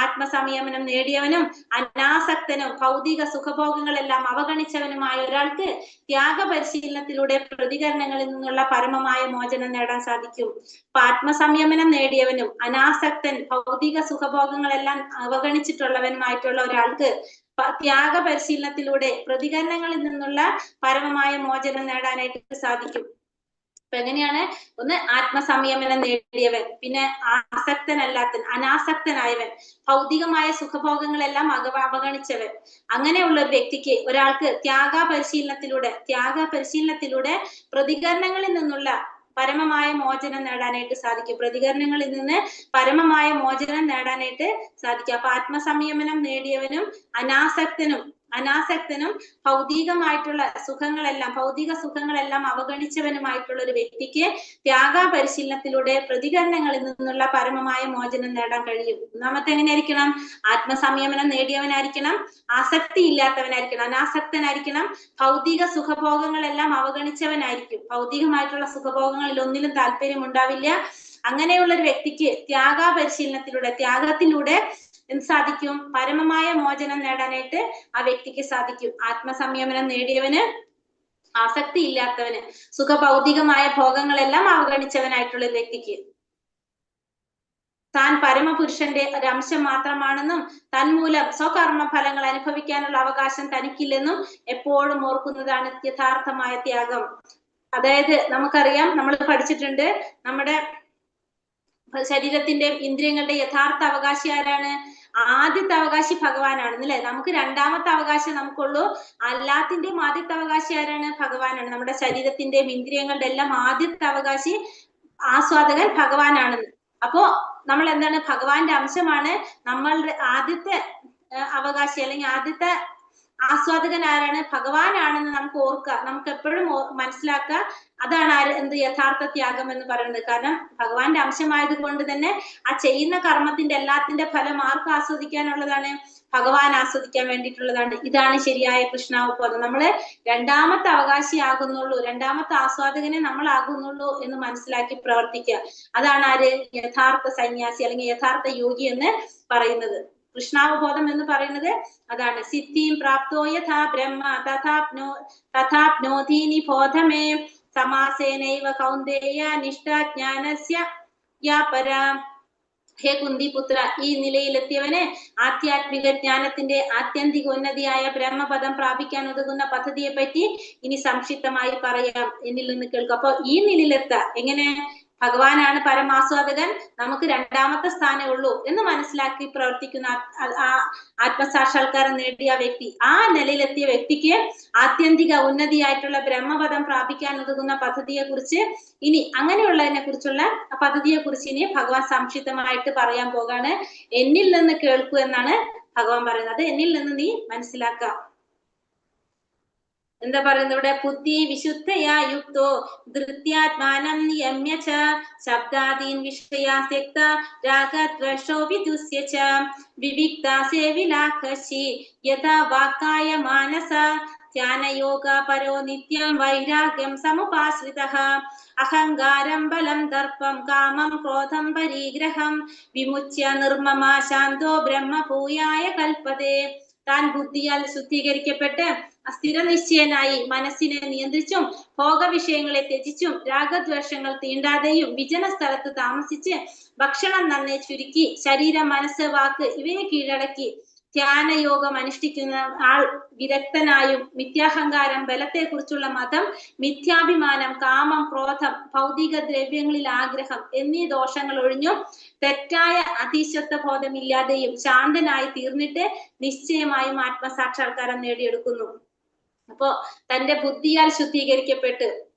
ആത്മസംയമനം നേടിയവനും അനാസക്തനും ഭൗതിക സുഖഭോഗങ്ങളെല്ലാം അവഗണിച്ചവനുമായ ഒരാൾക്ക് ത്യാഗ പരിശീലനത്തിലൂടെ പ്രതികരണങ്ങളിൽ നിന്നുള്ള പരമമായ മോചനം നേടാൻ സാധിക്കും. അപ്പൊ ആത്മസംയമനം നേടിയവനും അനാസക്തൻ ഭൗതിക സുഖഭോഗങ്ങളെല്ലാം അവഗണിച്ചിട്ടുള്ളവനുമായിട്ടുള്ള ഒരാൾക്ക് ത്യാഗ പരിശീലനത്തിലൂടെ പ്രതികരണങ്ങളിൽ നിന്നുള്ള പരമമായ മോചനം നേടാനായിട്ട് സാധിക്കും. അപ്പൊ എങ്ങനെയാണ്? ഒന്ന്, ആത്മസംയമനം നേടിയവൻ, പിന്നെ ആസക്തനല്ലാത്തൻ, അനാസക്തനായവൻ, ഭൗതികമായ സുഖഭോഗങ്ങളെല്ലാം അവഗണിച്ചവൻ. അങ്ങനെയുള്ള ഒരു വ്യക്തിക്ക്, ഒരാൾക്ക് ത്യാഗ പരിശീലനത്തിലൂടെ പ്രതികരണങ്ങളിൽ നിന്നുള്ള പരമമായ മോചനം നേടാനായിട്ട് സാധിക്കും. പ്രതികരണങ്ങളിൽ നിന്ന് പരമമായ മോചനം നേടാനായിട്ട് സാധിക്കും. അപ്പൊ ആത്മസംയമനം നേടിയവനും അനാസക്തനും ഭൗതികമായിട്ടുള്ള സുഖങ്ങളെല്ലാം, ഭൗതിക സുഖങ്ങളെല്ലാം അവഗണിച്ചവനുമായിട്ടുള്ള ഒരു വ്യക്തിക്ക് ത്യാഗ പരിശീലനത്തിലൂടെ പ്രതികരണങ്ങളിൽ നിന്നുള്ള പരമമായ മോചനം നേടാൻ കഴിയും. ഒന്നാമത്തെ എങ്ങനെയായിരിക്കണം? ആത്മസംയമനം നേടിയവനായിരിക്കണം, ആസക്തി ഇല്ലാത്തവനായിരിക്കണം, അനാസക്തനായിരിക്കണം, ഭൗതിക സുഖഭോഗങ്ങളെല്ലാം അവഗണിച്ചവനായിരിക്കും, ഭൗതികമായിട്ടുള്ള സുഖഭോഗങ്ങളിൽ ഒന്നിലും താല്പര്യം ഉണ്ടാവില്ല. അങ്ങനെയുള്ള ഒരു വ്യക്തിക്ക് ത്യാഗ പരിശീലനത്തിലൂടെ, ത്യാഗത്തിലൂടെ എന്ത് സാധിക്കും? പരമമായ മോചനം നേടാനായിട്ട് ആ വ്യക്തിക്ക് സാധിക്കും. ആത്മസംയമനം നേടിയവന്, ആസക്തി ഇല്ലാത്തവന്, സുഖഭൗതികമായ ഭോഗങ്ങളെല്ലാം അവഗണിച്ചവനായിട്ടുള്ള ഒരു വ്യക്തിക്ക് താൻ പരമപുരുഷന്റെ ഒരു അംശം മാത്രമാണെന്നും തന്മൂലം സ്വകർമ്മ ഫലങ്ങൾ അനുഭവിക്കാനുള്ള അവകാശം തനിക്കില്ലെന്നും എപ്പോഴും ഓർക്കുന്നതാണ് യഥാർത്ഥമായ ത്യാഗം. അതായത് നമുക്കറിയാം, നമ്മൾ പഠിച്ചിട്ടുണ്ട്, നമ്മുടെ ശരീരത്തിന്റെ ഇന്ദ്രിയങ്ങളുടെ യഥാർത്ഥ അവകാശി ആരാണ്? ആദ്യത്തെ അവകാശി ഭഗവാനാണ് അല്ലേ? നമുക്ക് രണ്ടാമത്തെ അവകാശം നമുക്കുള്ളൂ. എല്ലാത്തിന്റെയും ആദ്യത്തെ അവകാശി ആരാണ്? ഭഗവാനാണ്. നമ്മുടെ ശരീരത്തിന്റെയും ഇന്ദ്രിയങ്ങളുടെ എല്ലാം ആദ്യത്തെ അവകാശി ആസ്വാദകൻ ഭഗവാനാണെന്ന്. അപ്പോ നമ്മൾ എന്താണ്? ഭഗവാന്റെ അംശമാണ്. നമ്മളുടെ ആദ്യത്തെ അവകാശി അല്ലെങ്കിൽ ആദ്യത്തെ ആസ്വാദകൻ ആരാണ്? ഭഗവാനാണെന്ന് നമുക്ക് ഓർക്കുക, നമുക്ക് എപ്പോഴും മനസ്സിലാക്കുക. അതാണ് എന്ത് യഥാർത്ഥ ത്യാഗം എന്ന് പറയുന്നത്. കാരണം ഭഗവാന്റെ അംശമായത് കൊണ്ട് തന്നെ ആ ചെയ്യുന്ന കർമ്മത്തിന്റെ എല്ലാത്തിന്റെ ഫലം ആർക്ക് ആസ്വദിക്കാനുള്ളതാണ്? ഭഗവാൻ ആസ്വദിക്കാൻ വേണ്ടിയിട്ടുള്ളതാണ്. ഇതാണ് ശരിയായ കൃഷ്ണാവബോധം. നമ്മള് രണ്ടാമത്തെ അവകാശിയാകുന്നുള്ളൂ, രണ്ടാമത്തെ ആസ്വാദകനെ നമ്മളാകുന്നുള്ളൂ എന്ന് മനസ്സിലാക്കി പ്രവർത്തിക്കുക. അതാണ് ആര്? യഥാർത്ഥ സന്യാസി അല്ലെങ്കിൽ യഥാർത്ഥ യോഗി എന്ന് പറയുന്നത്. കൃഷ്ണാവബോധം എന്ന് പറയുന്നത് അതാണ്. സിദ്ധിം പ്രാപ്തോ യഥാ ബ്രഹ്മ തഥാപ്നോധീനി ബോധമേ സമാസേനൈവ കൗന്ദേയ നിഷ്ഠാജ്ഞാനസ്യ യാ പരാ. ഹേ കുന്തിപുത്ര, ഈ നിലയിലെത്തിയവന് ആധ്യാത്മിക ജ്ഞാനത്തിന്റെ ആത്യന്തിക ഉന്നതിയായ ബ്രഹ്മപദം പ്രാപിക്കാൻ ഉതകുന്ന പദ്ധതിയെ പറ്റി ഇനി സംക്ഷിപ്തമായി പറയാം, എന്നിൽ നിന്ന് കേൾക്കുക. അപ്പൊ ഈ നിലയിലെത്ത എങ്ങനെ? ഭഗവാനാണ് പരമാസ്വാദകൻ, നമുക്ക് രണ്ടാമത്തെ സ്ഥാനമേ ഉള്ളൂ എന്ന് മനസ്സിലാക്കി പ്രവർത്തിക്കുന്ന ആ ആത്മസാക്ഷാത്കാരം നേടിയ വ്യക്തി, ആ നിലയിലെത്തിയ വ്യക്തിക്ക് ആത്യന്തിക ഉന്നതിയായിട്ടുള്ള ബ്രഹ്മപദം പ്രാപിക്കാൻ ഉതകുന്ന പദ്ധതിയെ കുറിച്ച് ഇനി അങ്ങനെയുള്ളതിനെ കുറിച്ചുള്ള പദ്ധതിയെ കുറിച്ച് ഇനി ഭഗവാൻ സംക്ഷിപ്തമായിട്ട് പറയാൻ പോകാണ്. എന്നിൽ നിന്ന് കേൾക്കൂ എന്നാണ് ഭഗവാൻ പറയുന്നത്. എന്നിൽ നിന്ന് നീ മനസ്സിലാക്കാം. എന്താ പറയുന്നത് ഇവിടെ? ബുദ്ധി വിശുദ്ധയാ യുക്തോ ധൃത്യാത്മാനം നിയമ്യ ച ശബ്ദാദീൻ വിഷയാത്യക്ത രാഗദ്വേഷോ വിദുസ്യ ച വിവിക്ത സേവിലാഖശി യഥാ വാക്കായ മാനസ ധ്യാനയോഗ പരോ നിത്യം വൈരാഗ്യം സമുപാശ്രിതഃ അഹങ്കാരം ബലം ദർപ്പം കാമം ക്രോധം പരീഗ്രഹം വിമുച്യ നിർമ്മമ ശാന്തോ ബ്രഹ്മഭൂയായ കൽപ്പതേ. താൻ ബുദ്ധിയാൽ ശുദ്ധീകരിക്കപ്പെട്ട് സ്ഥിരനിശ്ചയനായി മനസ്സിനെ നിയന്ത്രിച്ചും ഭോഗവിഷയങ്ങളെ ത്യജിച്ചും രാഗദ്വേഷങ്ങൾ തീണ്ടാതെയും വിജന സ്ഥലത്ത് താമസിച്ച് ഭക്ഷണം നന്നെ ചുരുക്കി ശരീരം, മനസ്സ്, വാക്ക് ഇവയെ കീഴടക്കി ധ്യാനയോഗം അനുഷ്ഠിക്കുന്ന ആൾ വിരക്തനായും മിഥ്യാഹങ്കാരം, ബലത്തെ കുറിച്ചുള്ള മതം, മിഥ്യാഭിമാനം, കാമം, ക്രോധം, ഭൗതിക ദ്രവ്യങ്ങളിൽ ആഗ്രഹം എന്നീ ദോഷങ്ങൾ ഒഴിഞ്ഞും തെറ്റായ അതീശത്വ ബോധമില്ലാതെയും ശാന്തനായി തീർന്നിട്ട് നിശ്ചയമായും ആത്മസാക്ഷാത്കാരം നേടിയെടുക്കുന്നു. അപ്പോ തന്റെ ബുദ്ധിയാൽ ശുദ്ധീകരിക്കപ്പെട്ട്,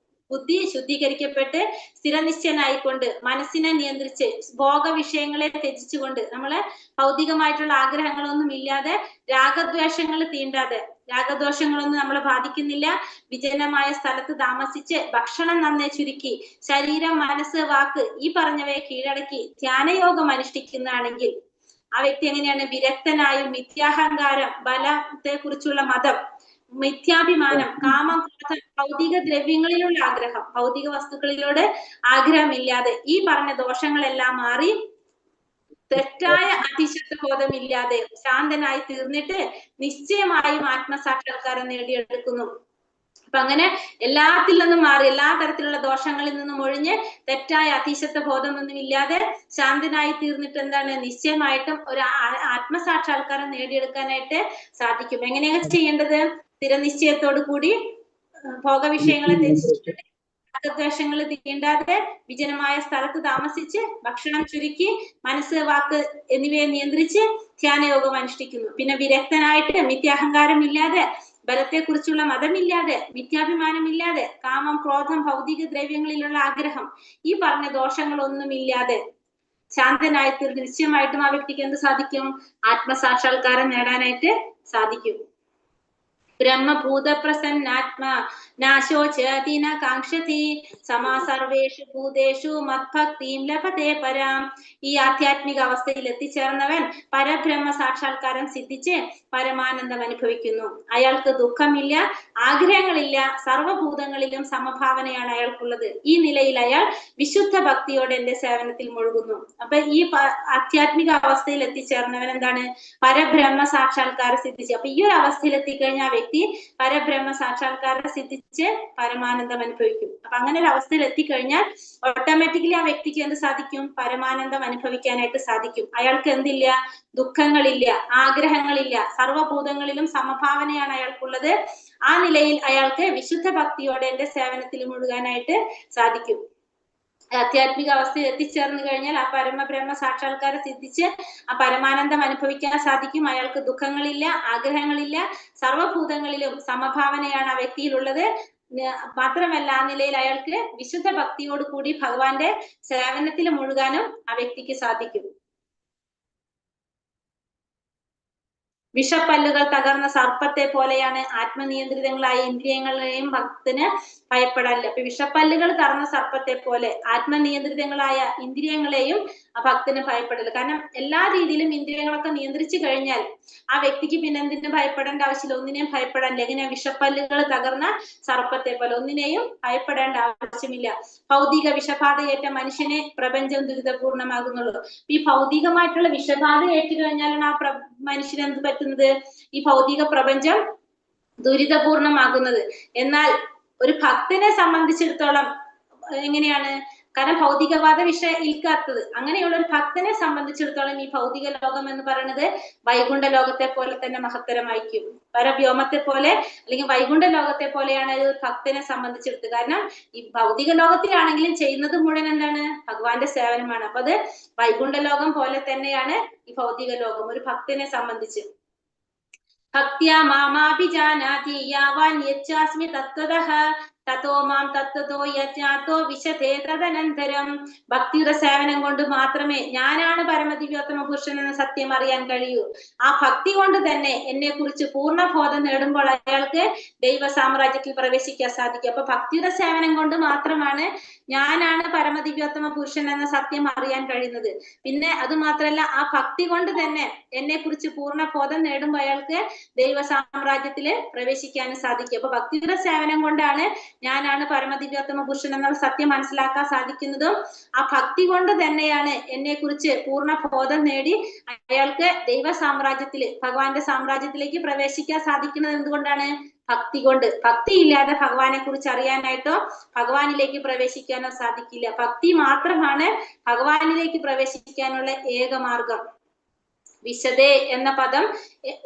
ബുദ്ധി ശുദ്ധീകരിക്കപ്പെട്ട് സ്ഥിരനിശ്ചയനായിക്കൊണ്ട് മനസ്സിനെ നിയന്ത്രിച്ച് ഭോഗവിഷയങ്ങളെ ത്യജിച്ചുകൊണ്ട് നമ്മള് ഭൗതികമായിട്ടുള്ള ആഗ്രഹങ്ങളൊന്നും ഇല്ലാതെ രാഗദ്വേഷങ്ങൾ തീണ്ടാതെ, രാഗദോഷങ്ങളൊന്നും നമ്മളെ ബാധിക്കുന്നില്ല, വിജനമായ സ്ഥലത്ത് താമസിച്ച് ഭക്ഷണം നന്നേ ചുരുക്കി ശരീരം, മനസ്സ്, വാക്ക് ഈ പറഞ്ഞവയെ കീഴടക്കി ധ്യാനയോഗം അനുഷ്ഠിക്കുന്നതാണെങ്കിൽ ആ വ്യക്തി എങ്ങനെയാണ്? വിരക്തനായും മിഥ്യാഹങ്കാരം, ബലത്തെ കുറിച്ചുള്ള മതം, മിഥ്യാഭിമാനം, കാമം, ക്രോധം, ഭൗതിക ദ്രവ്യങ്ങളിലുള്ള ആഗ്രഹം, ഭൗതിക വസ്തുക്കളിലോട് ആഗ്രഹമില്ലാതെ ഈ പറഞ്ഞ ദോഷങ്ങളെല്ലാം മാറി തെറ്റായ അതിശത്വ ബോധമില്ലാതെ ശാന്തനായി തീർന്നിട്ട് നിശ്ചയമായും ആത്മസാക്ഷാത്കാരം നേടിയെടുക്കുന്നു. അപ്പൊ അങ്ങനെ എല്ലാത്തിൽ നിന്നും മാറി, എല്ലാ തരത്തിലുള്ള ദോഷങ്ങളിൽ നിന്നും ഒഴിഞ്ഞ് തെറ്റായ അതീശത്വ ബോധമൊന്നും ഇല്ലാതെ ശാന്തനായി തീർന്നിട്ട് എന്താണ്? നിശ്ചയമായിട്ടും ഒരു ആത്മസാക്ഷാത്കാരം നേടിയെടുക്കാനായിട്ട് സാധിക്കും. എങ്ങനെയാണ് ചെയ്യേണ്ടത്? സ്ഥിരനിശ്ചയത്തോടു കൂടി ഭോഗവിഷയങ്ങളെ ത്യജിച്ചിട്ട് രാഗദ്വേഷങ്ങൾ തീണ്ടാതെ വിജനമായ സ്ഥലത്ത് താമസിച്ച് ഭക്ഷണം ചുരുക്കി മനസ്സ്, വാക്ക് എന്നിവയെ നിയന്ത്രിച്ച് ധ്യാനയോഗം അനുഷ്ഠിക്കുന്നു. പിന്നെ വിരക്തനായിട്ട് മിഥ്യാഹങ്കാരം ഇല്ലാതെ, ബലത്തെ കുറിച്ചുള്ള മതമില്ലാതെ, മിഥ്യാഭിമാനമില്ലാതെ, കാമം, ക്രോധം, ഭൗതിക ദ്രവ്യങ്ങളിലുള്ള ആഗ്രഹം ഈ പറഞ്ഞ ദോഷങ്ങളൊന്നുമില്ലാതെ ശാന്തനായി തീർന്ന് നിശ്ചയമായിട്ടും ആ വ്യക്തിക്ക് എന്ത് സാധിക്കും? ആത്മസാക്ഷാത്കാരം നേടാനായിട്ട് സാധിക്കും. ബ്രഹ്മഭൂത പ്രസന്നാത്മാ നാശോചതി ന കാക്ഷതി സമാ സർവേഷു ഭൂതേഷു മദ്ഭക്തിം ലഭതേ പരാം. ഈ ആധ്യാത്മിക അവസ്ഥയിൽ എത്തിച്ചേർന്നവൻ പരബ്രഹ്മ സാക്ഷാത്കാരം സിദ്ധിച്ച് പരമാനന്ദം അനുഭവിക്കുന്നു. അയാൾക്ക് ദുഃഖമില്ല, ആഗ്രഹങ്ങളില്ല, സർവഭൂതങ്ങളിലും സമഭാവനയാണ് അയാൾക്കുള്ളത്. ഈ നിലയിൽ അയാൾ വിശുദ്ധ ഭക്തിയോടെ എന്റെ സേവനത്തിൽ മുഴുകുന്നു. അപ്പൊ ഈ ആധ്യാത്മിക അവസ്ഥയിൽ എത്തിച്ചേർന്നവൻ എന്താണ്? പരബ്രഹ്മ സാക്ഷാത്കാരം സിദ്ധിച്ച്. അപ്പൊ ഈ ഒരു അവസ്ഥയിൽ എത്തിക്കഴിഞ്ഞാൽ ആ വ്യക്തി പരബ്രഹ്മ സാക്ഷാത്കാരം സിദ്ധിച്ച് പരമാനന്ദം അനുഭവിക്കും. അപ്പൊ അങ്ങനെ ഒരു അവസ്ഥയിൽ എത്തിക്കഴിഞ്ഞാൽ ഓട്ടോമാറ്റിക്കലി ആ വ്യക്തിക്ക് എന്ത് സാധിക്കും? പരമാനന്ദം അനുഭവിക്കാനായിട്ട് സാധിക്കും. അയാൾക്ക് എന്തില്ല? ദുഃഖങ്ങളില്ല, ആഗ്രഹങ്ങളില്ല, സർവഭൂതങ്ങളിലും സമഭാവനയാണ് അയാൾക്കുള്ളത്. ആ നിലയിൽ അയാൾക്ക് വിശുദ്ധ ഭക്തിയോടെ എന്റെ സേവനത്തിൽ മുഴുകാനായിട്ട് സാധിക്കും. ആധ്യാത്മിക അവസ്ഥയിൽ എത്തിച്ചേർന്ന് കഴിഞ്ഞാൽ ആ പരമബ്രഹ്മ സാക്ഷാത്കാരം സിദ്ധിച്ച് ആ പരമാനന്ദം അനുഭവിക്കാൻ സാധിക്കും. അയാൾക്ക് ദുഃഖങ്ങളില്ല, ആഗ്രഹങ്ങളില്ല, സർവഭൂതങ്ങളിലും സമഭാവനയാണ് ആ വ്യക്തിയിലുള്ളത്. മാത്രമല്ല ആ നിലയിൽ അയാൾക്ക് വിശുദ്ധ ഭക്തിയോട് കൂടി ഭഗവാന്റെ സേവനത്തിൽ മുഴുകാനും ആ വ്യക്തിക്ക് സാധിക്കും. വിഷപ്പല്ലുകൾ തകർന്ന സർപ്പത്തെ പോലെയാണ് ആത്മനിയന്ത്രിതങ്ങളായ ഇന്ദ്രിയങ്ങളെയും ഭക്തന് ഭയപ്പെടാനില്ല. അപ്പൊ വിഷപ്പല്ലുകൾ തകർന്ന സർപ്പത്തെ പോലെ ആത്മനിയന്ത്രിതങ്ങളായ ഇന്ദ്രിയങ്ങളെയും ആ ഭക്തന് ഭയപ്പെടില്ല. കാരണം എല്ലാ രീതിയിലും ഇന്ദ്രിയങ്ങളൊക്കെ നിയന്ത്രിച്ചു കഴിഞ്ഞാൽ ആ വ്യക്തിക്ക് പിന്നെ എന്തിനും ഭയപ്പെടേണ്ട ആവശ്യമില്ല, ഒന്നിനെയും ഭയപ്പെടാനില്ല. എങ്ങനെയാ? വിഷപ്പല്ലുകൾ തകർന്ന സർപ്പത്തെ പോലെ ഒന്നിനെയും ഭയപ്പെടേണ്ട ആവശ്യമില്ല. ഭൗതിക വിഷബാധയേറ്റ മനുഷ്യനെ പ്രപഞ്ചം ദുരിതപൂർണമാകുന്നുള്ളൂ. ഈ ഭൗതികമായിട്ടുള്ള വിഷബാധ ഏറ്റു കഴിഞ്ഞാലാണ് ആ മനുഷ്യന് എന്ത് പറ്റുന്നത്? ഈ ഭൗതിക പ്രപഞ്ചം ദുരിതപൂർണമാകുന്നത്. എന്നാൽ ഒരു ഭക്തനെ സംബന്ധിച്ചിടത്തോളം എങ്ങനെയാണ്? കാരണം ഭൗതികവാദ വിഷ ഇൽക്കാത്തത് അങ്ങനെയുള്ള ഒരു ഭക്തനെ സംബന്ധിച്ചിടത്തോളം ഈ ഭൗതിക ലോകം എന്ന് പറയുന്നത് വൈകുണ്ഠ ലോകത്തെ പോലെ തന്നെ മഹത്തരമായിരിക്കും. പരവ്യോമത്തെ പോലെ അല്ലെങ്കിൽ വൈകുണ്ഠ ലോകത്തെ പോലെയാണ് ഒരു ഭക്തനെ സംബന്ധിച്ചെടുത്ത്. കാരണം ഈ ഭൗതിക ലോകത്തിലാണെങ്കിലും ചെയ്യുന്നത് മുഴുവൻ എന്താണ്? ഭഗവാന്റെ സേവനമാണ്. അപ്പൊ അത് വൈകുണ്ഠ ലോകം പോലെ തന്നെയാണ് ഈ ഭൗതിക ലോകം ഒരു ഭക്തനെ സംബന്ധിച്ച്. ഭക്ത്യാ മാമാഭിജാനാതി യാവാൻ യച്ചാസ്മി തത്വതഃ തതോ മാം തത്വതോ യജ്ഞാതോ വിശതേ തദനന്തരം. ഭക്തിയുടെ സേവനം കൊണ്ട് മാത്രമേ ഞാനാണ് പരമദിവ്യോത്തമ പുരുഷൻ എന്ന സത്യം അറിയാൻ കഴിയൂ. ആ ഭക്തി കൊണ്ട് തന്നെ എന്നെ കുറിച്ച് പൂർണ്ണ ബോധം നേടുമ്പോൾ അയാൾക്ക് ദൈവ സാമ്രാജ്യത്തിൽ പ്രവേശിക്കാൻ സാധിക്കും. അപ്പൊ ഭക്തിയുടെ സേവനം കൊണ്ട് മാത്രമാണ് ഞാനാണ് പരമദിവ്യോത്തമ പുരുഷൻ എന്ന സത്യം അറിയാൻ കഴിയുന്നത്. പിന്നെ അത് മാത്രല്ല, ആ ഭക്തി കൊണ്ട് തന്നെ എന്നെ കുറിച്ച് പൂർണ്ണ ബോധം നേടുമ്പോൾ അയാൾക്ക് ദൈവ സാമ്രാജ്യത്തില് പ്രവേശിക്കാനും സാധിക്കും. അപ്പൊ ഭക്തിയുടെ സേവനം കൊണ്ടാണ് ഞാനാണ് പരമദിവ്യോത്തമ പുരുഷൻ എന്നുള്ള സത്യം മനസ്സിലാക്കാൻ സാധിക്കുന്നതും ആ ഭക്തി കൊണ്ട് തന്നെയാണ് എന്നെ കുറിച്ച് പൂർണ്ണ ബോധം നേടി അയാൾക്ക് ദൈവ സാമ്രാജ്യത്തില്, ഭഗവാന്റെ സാമ്രാജ്യത്തിലേക്ക് പ്രവേശിക്കാൻ സാധിക്കുന്നത് എന്തുകൊണ്ടാണ്? ഭക്തി കൊണ്ട്. ഭക്തി ഇല്ലാതെ ഭഗവാനെ കുറിച്ച് അറിയാനായിട്ടോ ഭഗവാനിലേക്ക് പ്രവേശിക്കാനോ സാധിക്കില്ല. ഭക്തി മാത്രമാണ് ഭഗവാനിലേക്ക് പ്രവേശിക്കാനുള്ള ഏക മാർഗം. വിശദേ എന്ന പദം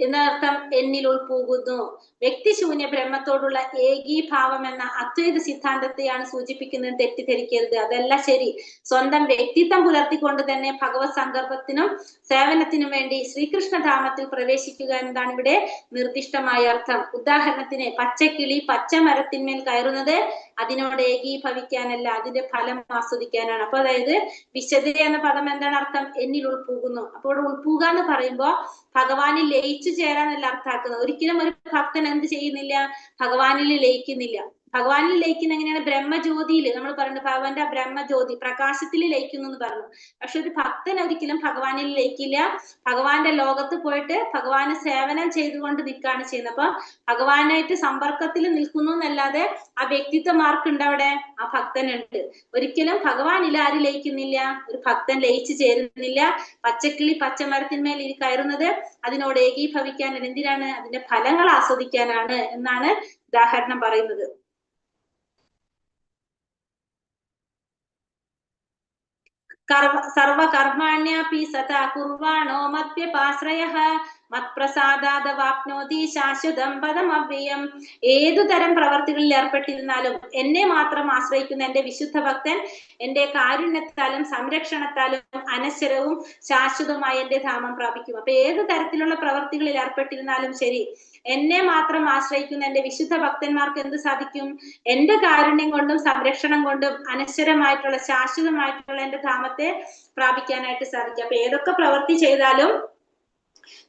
എന്നർത്ഥം എന്നിൽ ഉൾപൂകുന്നു. വ്യക്തിശൂന്യ ബ്രഹ്മത്തോടുള്ള ഏകീഭാവം എന്ന അദ്വൈത സിദ്ധാന്തത്തെയാണ് സൂചിപ്പിക്കുന്നത്. തെറ്റിദ്ധരിക്കരുത്, അതല്ല ശരി. സ്വന്തം വ്യക്തിത്വം പുലർത്തിക്കൊണ്ട് തന്നെ ഭഗവത് സങ്കല്പത്തിനും സേവനത്തിനും വേണ്ടി ശ്രീകൃഷ്ണധാമത്തിൽ പ്രവേശിക്കുക എന്നതാണ് ഇവിടെ നിർദ്ദിഷ്ടമായ അർത്ഥം. ഉദാഹരണത്തിന്, പച്ചക്കിളി പച്ചമരത്തിന്മേൽ കയറുന്നത് അതിനോട് ഏകീഭവിക്കാനല്ല, അതിന്റെ ഫലം ആസ്വദിക്കാനാണ്. അപ്പൊ അതായത് വിശദ എന്ന പദം എന്താണ് അർത്ഥം? എന്നിൽ ഉൾപൂകുന്നു. അപ്പോൾ ഇവിടെ ഉൾപൂക എന്ന് പറയുമ്പോ ഭഗവാനിൽ ലയിച്ചു ചേരാന്നല്ല അർത്ഥാക്കുന്നത്. ഒരിക്കലും ഒരു ഭക്തൻ എന്ത് ചെയ്യുന്നില്ല? ഭഗവാനിൽ ലയിക്കുന്നില്ല. ഭഗവാനിൽ ലയിക്കുന്ന എങ്ങനെയാണ്? ബ്രഹ്മജ്യോതിയിൽ നമ്മൾ പറയുന്നത് ഭഗവാന്റെ ആ ബ്രഹ്മജ്യോതി പ്രകാശത്തിൽ ലയിക്കുന്നു എന്ന് പറഞ്ഞു. പക്ഷെ ഒരു ഭക്തൻ ഒരിക്കലും ഭഗവാനിൽ ലയിക്കില്ല. ഭഗവാന്റെ ലോകത്ത് പോയിട്ട് ഭഗവാന് സേവനം ചെയ്തുകൊണ്ട് നിൽക്കുകയാണ് ചെയ്യുന്നത്. അപ്പൊ ഭഗവാനായിട്ട് സമ്പർക്കത്തിൽ നിൽക്കുന്നു എന്നല്ലാതെ ആ വ്യക്തിത്വം ആർക്കുണ്ട് അവിടെ? ആ ഭക്തനുണ്ട്. ഒരിക്കലും ഭഗവാനിൽ ആര് ലയിക്കുന്നില്ല? ഒരു ഭക്തൻ ലയിച്ചു ചേരുന്നില്ല. പച്ചക്കിളി പച്ചമരത്തിന്മേൽ കയറുന്നത് അതിനോട് ഏകീഭവിക്കാൻ എന്തിനാണ്? അതിന്റെ ഫലങ്ങൾ ആസ്വദിക്കാനാണ് എന്നാണ് ഉദാഹരണം പറയുന്നത്. സർവകർമാണ്യാപി സദാ കുർവാണോ മദ്യപാശ്രയഃ മത്പ്രസാദാദവാപ്നോതി ശാശ്വതം പദമവ്യയം. ഏതു തരം പ്രവർത്തികളിൽ ഏർപ്പെട്ടിരുന്നാലും എന്നെ മാത്രം ആശ്രയിക്കുന്ന എന്റെ വിശുദ്ധ ഭക്തൻ എന്റെ കാരുണ്യത്താലും സംരക്ഷണത്താലും അനശ്വരവും ശാശ്വതമായ എന്റെ ധാമം പ്രാപിക്കും. അപ്പൊ ഏതു തരത്തിലുള്ള പ്രവർത്തികളിൽ ഏർപ്പെട്ടിരുന്നാലും ശരി, എന്നെ മാത്രം ആശ്രയിക്കുന്ന എന്റെ വിശുദ്ധ ഭക്തന്മാർക്ക് എന്ത് സാധിക്കും? എന്റെ കാരുണ്യം കൊണ്ടും സംരക്ഷണം കൊണ്ടും അനശ്വരമായിട്ടുള്ള ശാശ്വതമായിട്ടുള്ള എന്റെ ധാമത്തെ പ്രാപിക്കാനായിട്ട് സാധിക്കും. അപ്പൊ ഏതൊക്കെ പ്രവൃത്തി ചെയ്താലും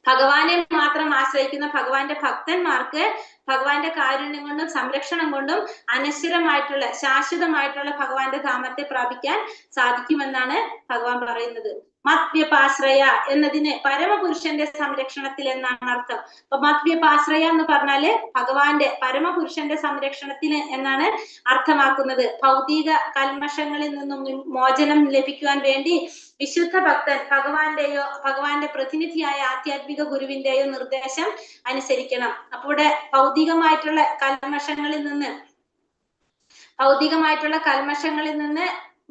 ഭഗവാനെ മാത്രം ആശ്രയിക്കുന്ന ഭഗവാന്റെ ഭക്തന്മാർക്ക് ഭഗവാന്റെ കാരുണ്യം കൊണ്ടും സംരക്ഷണം കൊണ്ടും അനശ്വരമായിട്ടുള്ള ശാശ്വതമായിട്ടുള്ള ഭഗവാന്റെ ധാമത്തെ പ്രാപിക്കാൻ സാധിക്കുമെന്നാണ് ഭഗവാൻ പറയുന്നത്. മദ്യപാശ്രയ എന്നതിന് പരമപുരുഷന്റെ സംരക്ഷണത്തിൽ എന്നാണ് അർത്ഥം. അപ്പൊ മദ്യപാശ്രയ എന്ന് പറഞ്ഞാല് ഭഗവാന്റെ പരമപുരുഷന്റെ സംരക്ഷണത്തിന് എന്നാണ് അർത്ഥമാക്കുന്നത്. ഭൗതിക കൽമഷങ്ങളിൽ നിന്നും മോചനം ലഭിക്കുവാൻ വേണ്ടി വിശുദ്ധ ഭക്തൻ ഭഗവാന്റെയോ ഭഗവാന്റെ പ്രതിനിധിയായ ആധ്യാത്മിക ഗുരുവിന്റെയോ നിർദ്ദേശം അനുസരിക്കണം. അപ്പൊ ഇവിടെ ഭൗതികമായിട്ടുള്ള കൽമഷങ്ങളിൽ നിന്ന്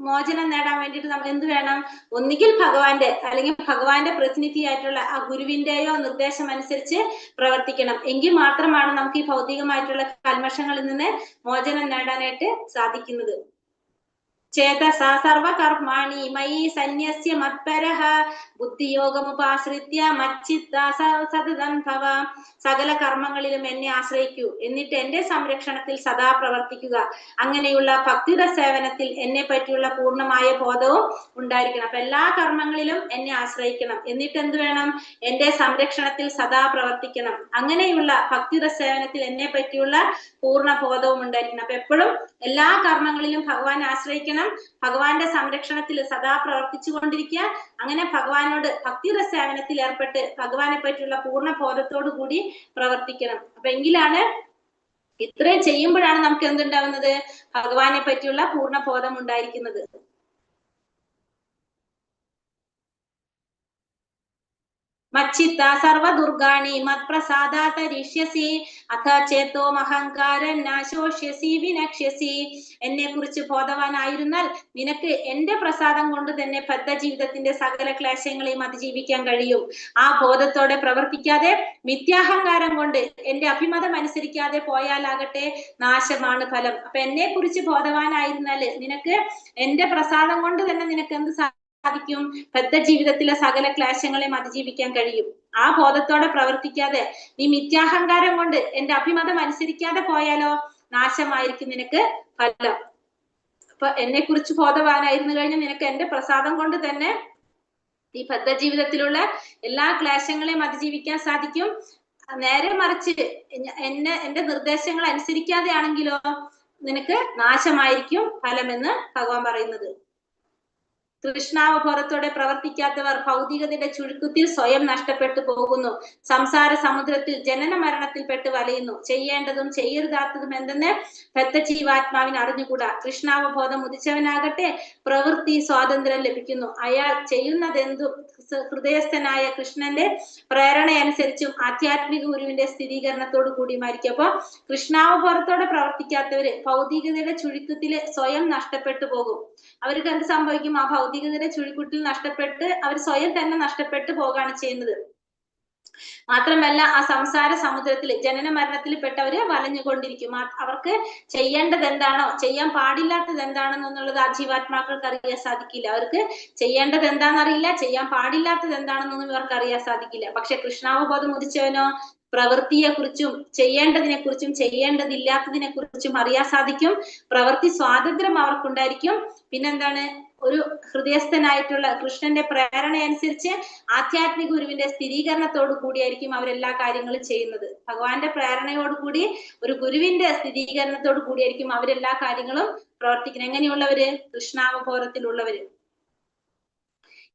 മോചനം നേടാൻ വേണ്ടിയിട്ട് നമ്മൾ എന്ത് വേണം? ഒന്നുകിൽ ഭഗവാന്റെ അല്ലെങ്കിൽ ഭഗവാന്റെ പ്രതിനിധിയായിട്ടുള്ള ആ ഗുരുവിന്റെയോ നിർദ്ദേശം അനുസരിച്ച് പ്രവർത്തിക്കണം. എങ്കിൽ മാത്രമാണ് നമുക്ക് ഈ ഭൗതികമായിട്ടുള്ള കൽമഷങ്ങളിൽ നിന്ന് മോചനം നേടാനായിട്ട് സാധിക്കുന്നത്. ചേതസാ സർവകർമാണി മയി സന്യസ്യ മത്പരഃ ബുദ്ധിയോഗമുപാശ്രിത്യ മച്ചിത്ത സതതം ഭവ. സകല കർമ്മങ്ങളിലും എന്നെ ആശ്രയിക്കൂ, എന്നിട്ട് എന്റെ സംരക്ഷണത്തിൽ സദാ പ്രവർത്തിക്കുക. അങ്ങനെയുള്ള ഭക്തിയുടെ സേവനത്തിൽ എന്നെ പറ്റിയുള്ള പൂർണ്ണമായ ബോധവും ഉണ്ടായിരിക്കണം. അപ്പൊ എല്ലാ കർമ്മങ്ങളിലും എന്നെ ആശ്രയിക്കണം, എന്നിട്ട് എന്ത് വേണം? എന്റെ സംരക്ഷണത്തിൽ സദാ പ്രവർത്തിക്കണം. അങ്ങനെയുള്ള ഭക്തിയുടെ സേവനത്തിൽ എന്നെ പറ്റിയുള്ള പൂർണ്ണ ബോധവും ഉണ്ടായിരിക്കണം. അപ്പൊ എപ്പോഴും എല്ലാ കർമ്മങ്ങളിലും ഭഗവാൻ ആശ്രയിക്കണം, ഭഗവാന്റെ സംരക്ഷണത്തിൽ സദാ പ്രവർത്തിച്ചു കൊണ്ടിരിക്കുക. അങ്ങനെ ഭഗവാനോട് ഭക്തിയുടെ സേവനത്തിൽ ഏർപ്പെട്ട് ഭഗവാനെ പറ്റിയുള്ള പൂർണ്ണ ബോധത്തോടു കൂടി പ്രവർത്തിക്കണം. അപ്പൊ എങ്കിലാണ്, ഇത്രയും ചെയ്യുമ്പോഴാണ് നമുക്ക് എന്തുണ്ടാവുന്നത്? ഭഗവാനെ പറ്റിയുള്ള പൂർണ്ണ ബോധം ഉണ്ടായിരിക്കുന്നത്. മച്ചിത്ത സർവദുർഗാണി മത്പ്രസാദാതരിഷ്യസി അഥ ചേതോ അഹങ്കാരൻ നാശോഷ്യസി വിനക്ഷ്യസി. എന്നെ കുറിച്ച് ബോധവാനായിരുന്നാൽ നിനക്ക് എന്റെ പ്രസാദം കൊണ്ട് തന്നെ ബദ്ധജീവിതത്തിന്റെ സകല ക്ലേശങ്ങളെയും അതിജീവിക്കാൻ കഴിയും. ആ ബോധത്തോടെ പ്രവർത്തിക്കാതെ മിഥ്യാഹങ്കാരം കൊണ്ട് എന്റെ അഭിമതം അനുസരിക്കാതെ പോയാലാകട്ടെ നാശമാണ് ഫലം. അപ്പൊ എന്നെ കുറിച്ച് ബോധവാനായിരുന്നാല് നിനക്ക് എന്റെ പ്രസാദം കൊണ്ട് തന്നെ നിനക്ക് എന്ത് സാധിക്കും? ബദ്ധജീവിതത്തിലെ സകല ക്ലേശങ്ങളെയും അതിജീവിക്കാൻ കഴിയും. ആ ബോധത്തോടെ പ്രവർത്തിക്കാതെ നീ മിഥ്യാഹങ്കാരം കൊണ്ട് എന്റെ അഭിമതം അനുസരിക്കാതെ പോയാലോ നാശമായിരിക്കും നിനക്ക് ഫലം. അപ്പൊ എന്നെ കുറിച്ച് ബോധവാനായിരുന്നു കഴിഞ്ഞാൽ നിനക്ക് എന്റെ പ്രസാദം കൊണ്ട് തന്നെ ഈ ബദ്ധജീവിതത്തിലുള്ള എല്ലാ ക്ലേശങ്ങളെയും അതിജീവിക്കാൻ സാധിക്കും. നേരെ മറിച്ച് എന്റെ നിർദ്ദേശങ്ങൾ അനുസരിക്കാതെ ആണെങ്കിലോ നിനക്ക് നാശമായിരിക്കും ഫലമെന്ന് ഭഗവാൻ പറയുന്നത്. കൃഷ്ണാവബോധത്തോടെ പ്രവർത്തിക്കാത്തവർ ഭൗതികതയുടെ ചുരുക്കത്തിൽ സ്വയം നഷ്ടപ്പെട്ടു പോകുന്നു. സംസാര സമുദ്രത്തിൽ ജനന മരണത്തിൽപ്പെട്ട് വലയുന്നു. ചെയ്യേണ്ടതും ചെയ്യരുതാത്തതും എന്തെന്ന് ബദ്ധജീവാത്മാവിന് അറിഞ്ഞുകൂടാ. കൃഷ്ണാവബോധം ഉദിച്ചവനാകട്ടെ പ്രവൃത്തി സ്വാതന്ത്ര്യം ലഭിക്കുന്നു. അയാൾ ചെയ്യുന്നതെന്തും ഹൃദയസ്ഥനായ കൃഷ്ണന്റെ പ്രേരണയനുസരിച്ചും ആധ്യാത്മിക ഗുരുവിന്റെ സ്ഥിരീകരണത്തോടു കൂടിയുമായിരിക്കും. അപ്പൊ കൃഷ്ണാവബോധത്തോടെ പ്രവർത്തിക്കാത്തവര് ഭൗതികതയുടെ ചുരുക്കത്തില് സ്വയം നഷ്ടപ്പെട്ടു പോകും. അവർക്ക് എന്ത് സംഭവിക്കും? ആ ഭൗതികതയുടെ ചുഴിക്കുട്ടിൽ നഷ്ടപ്പെട്ട് അവർ സ്വയം തന്നെ നഷ്ടപ്പെട്ടു പോകാണ് ചെയ്യുന്നത്. മാത്രമല്ല ആ സംസാര സമുദ്രത്തിൽ ജനന മരണത്തിൽ പെട്ടവര് വലഞ്ഞുകൊണ്ടിരിക്കും. അവർക്ക് ചെയ്യേണ്ടത് എന്താണോ ചെയ്യാൻ പാടില്ലാത്തത് എന്താണെന്നുള്ളത് ആ ജീവാത്മാക്കൾക്ക് അറിയാൻ സാധിക്കില്ല. അവർക്ക് ചെയ്യേണ്ടത് എന്താണെന്നറിയില്ല, ചെയ്യാൻ പാടില്ലാത്തത് എന്താണെന്നൊന്നും ഇവർക്ക് അറിയാൻ സാധിക്കില്ല. പക്ഷെ കൃഷ്ണാവബോധം ഉദിച്ചവനോ പ്രവൃത്തിയെ കുറിച്ചും ചെയ്യേണ്ടതിനെ കുറിച്ചും ചെയ്യേണ്ടതില്ലാത്തതിനെ കുറിച്ചും അറിയാൻ സാധിക്കും. പ്രവൃത്തി സ്വാതന്ത്ര്യം അവർക്കുണ്ടായിരിക്കും. പിന്നെന്താണ്? ഒരു ഹൃദയസ്ഥനായിട്ടുള്ള കൃഷ്ണന്റെ പ്രേരണയനുസരിച്ച് ആധ്യാത്മിക ഗുരുവിന്റെ സ്ഥിരീകരണത്തോടു കൂടിയായിരിക്കും അവരെല്ലാ കാര്യങ്ങളും ചെയ്യുന്നത്. ഭഗവാന്റെ പ്രേരണയോടുകൂടി ഒരു ഗുരുവിന്റെ സ്ഥിരീകരണത്തോടു കൂടിയായിരിക്കും അവരെല്ലാ കാര്യങ്ങളും പ്രവർത്തിക്കുന്നത്. എങ്ങനെയുള്ളവര്? കൃഷ്ണാവബോധത്തിലുള്ളവര്.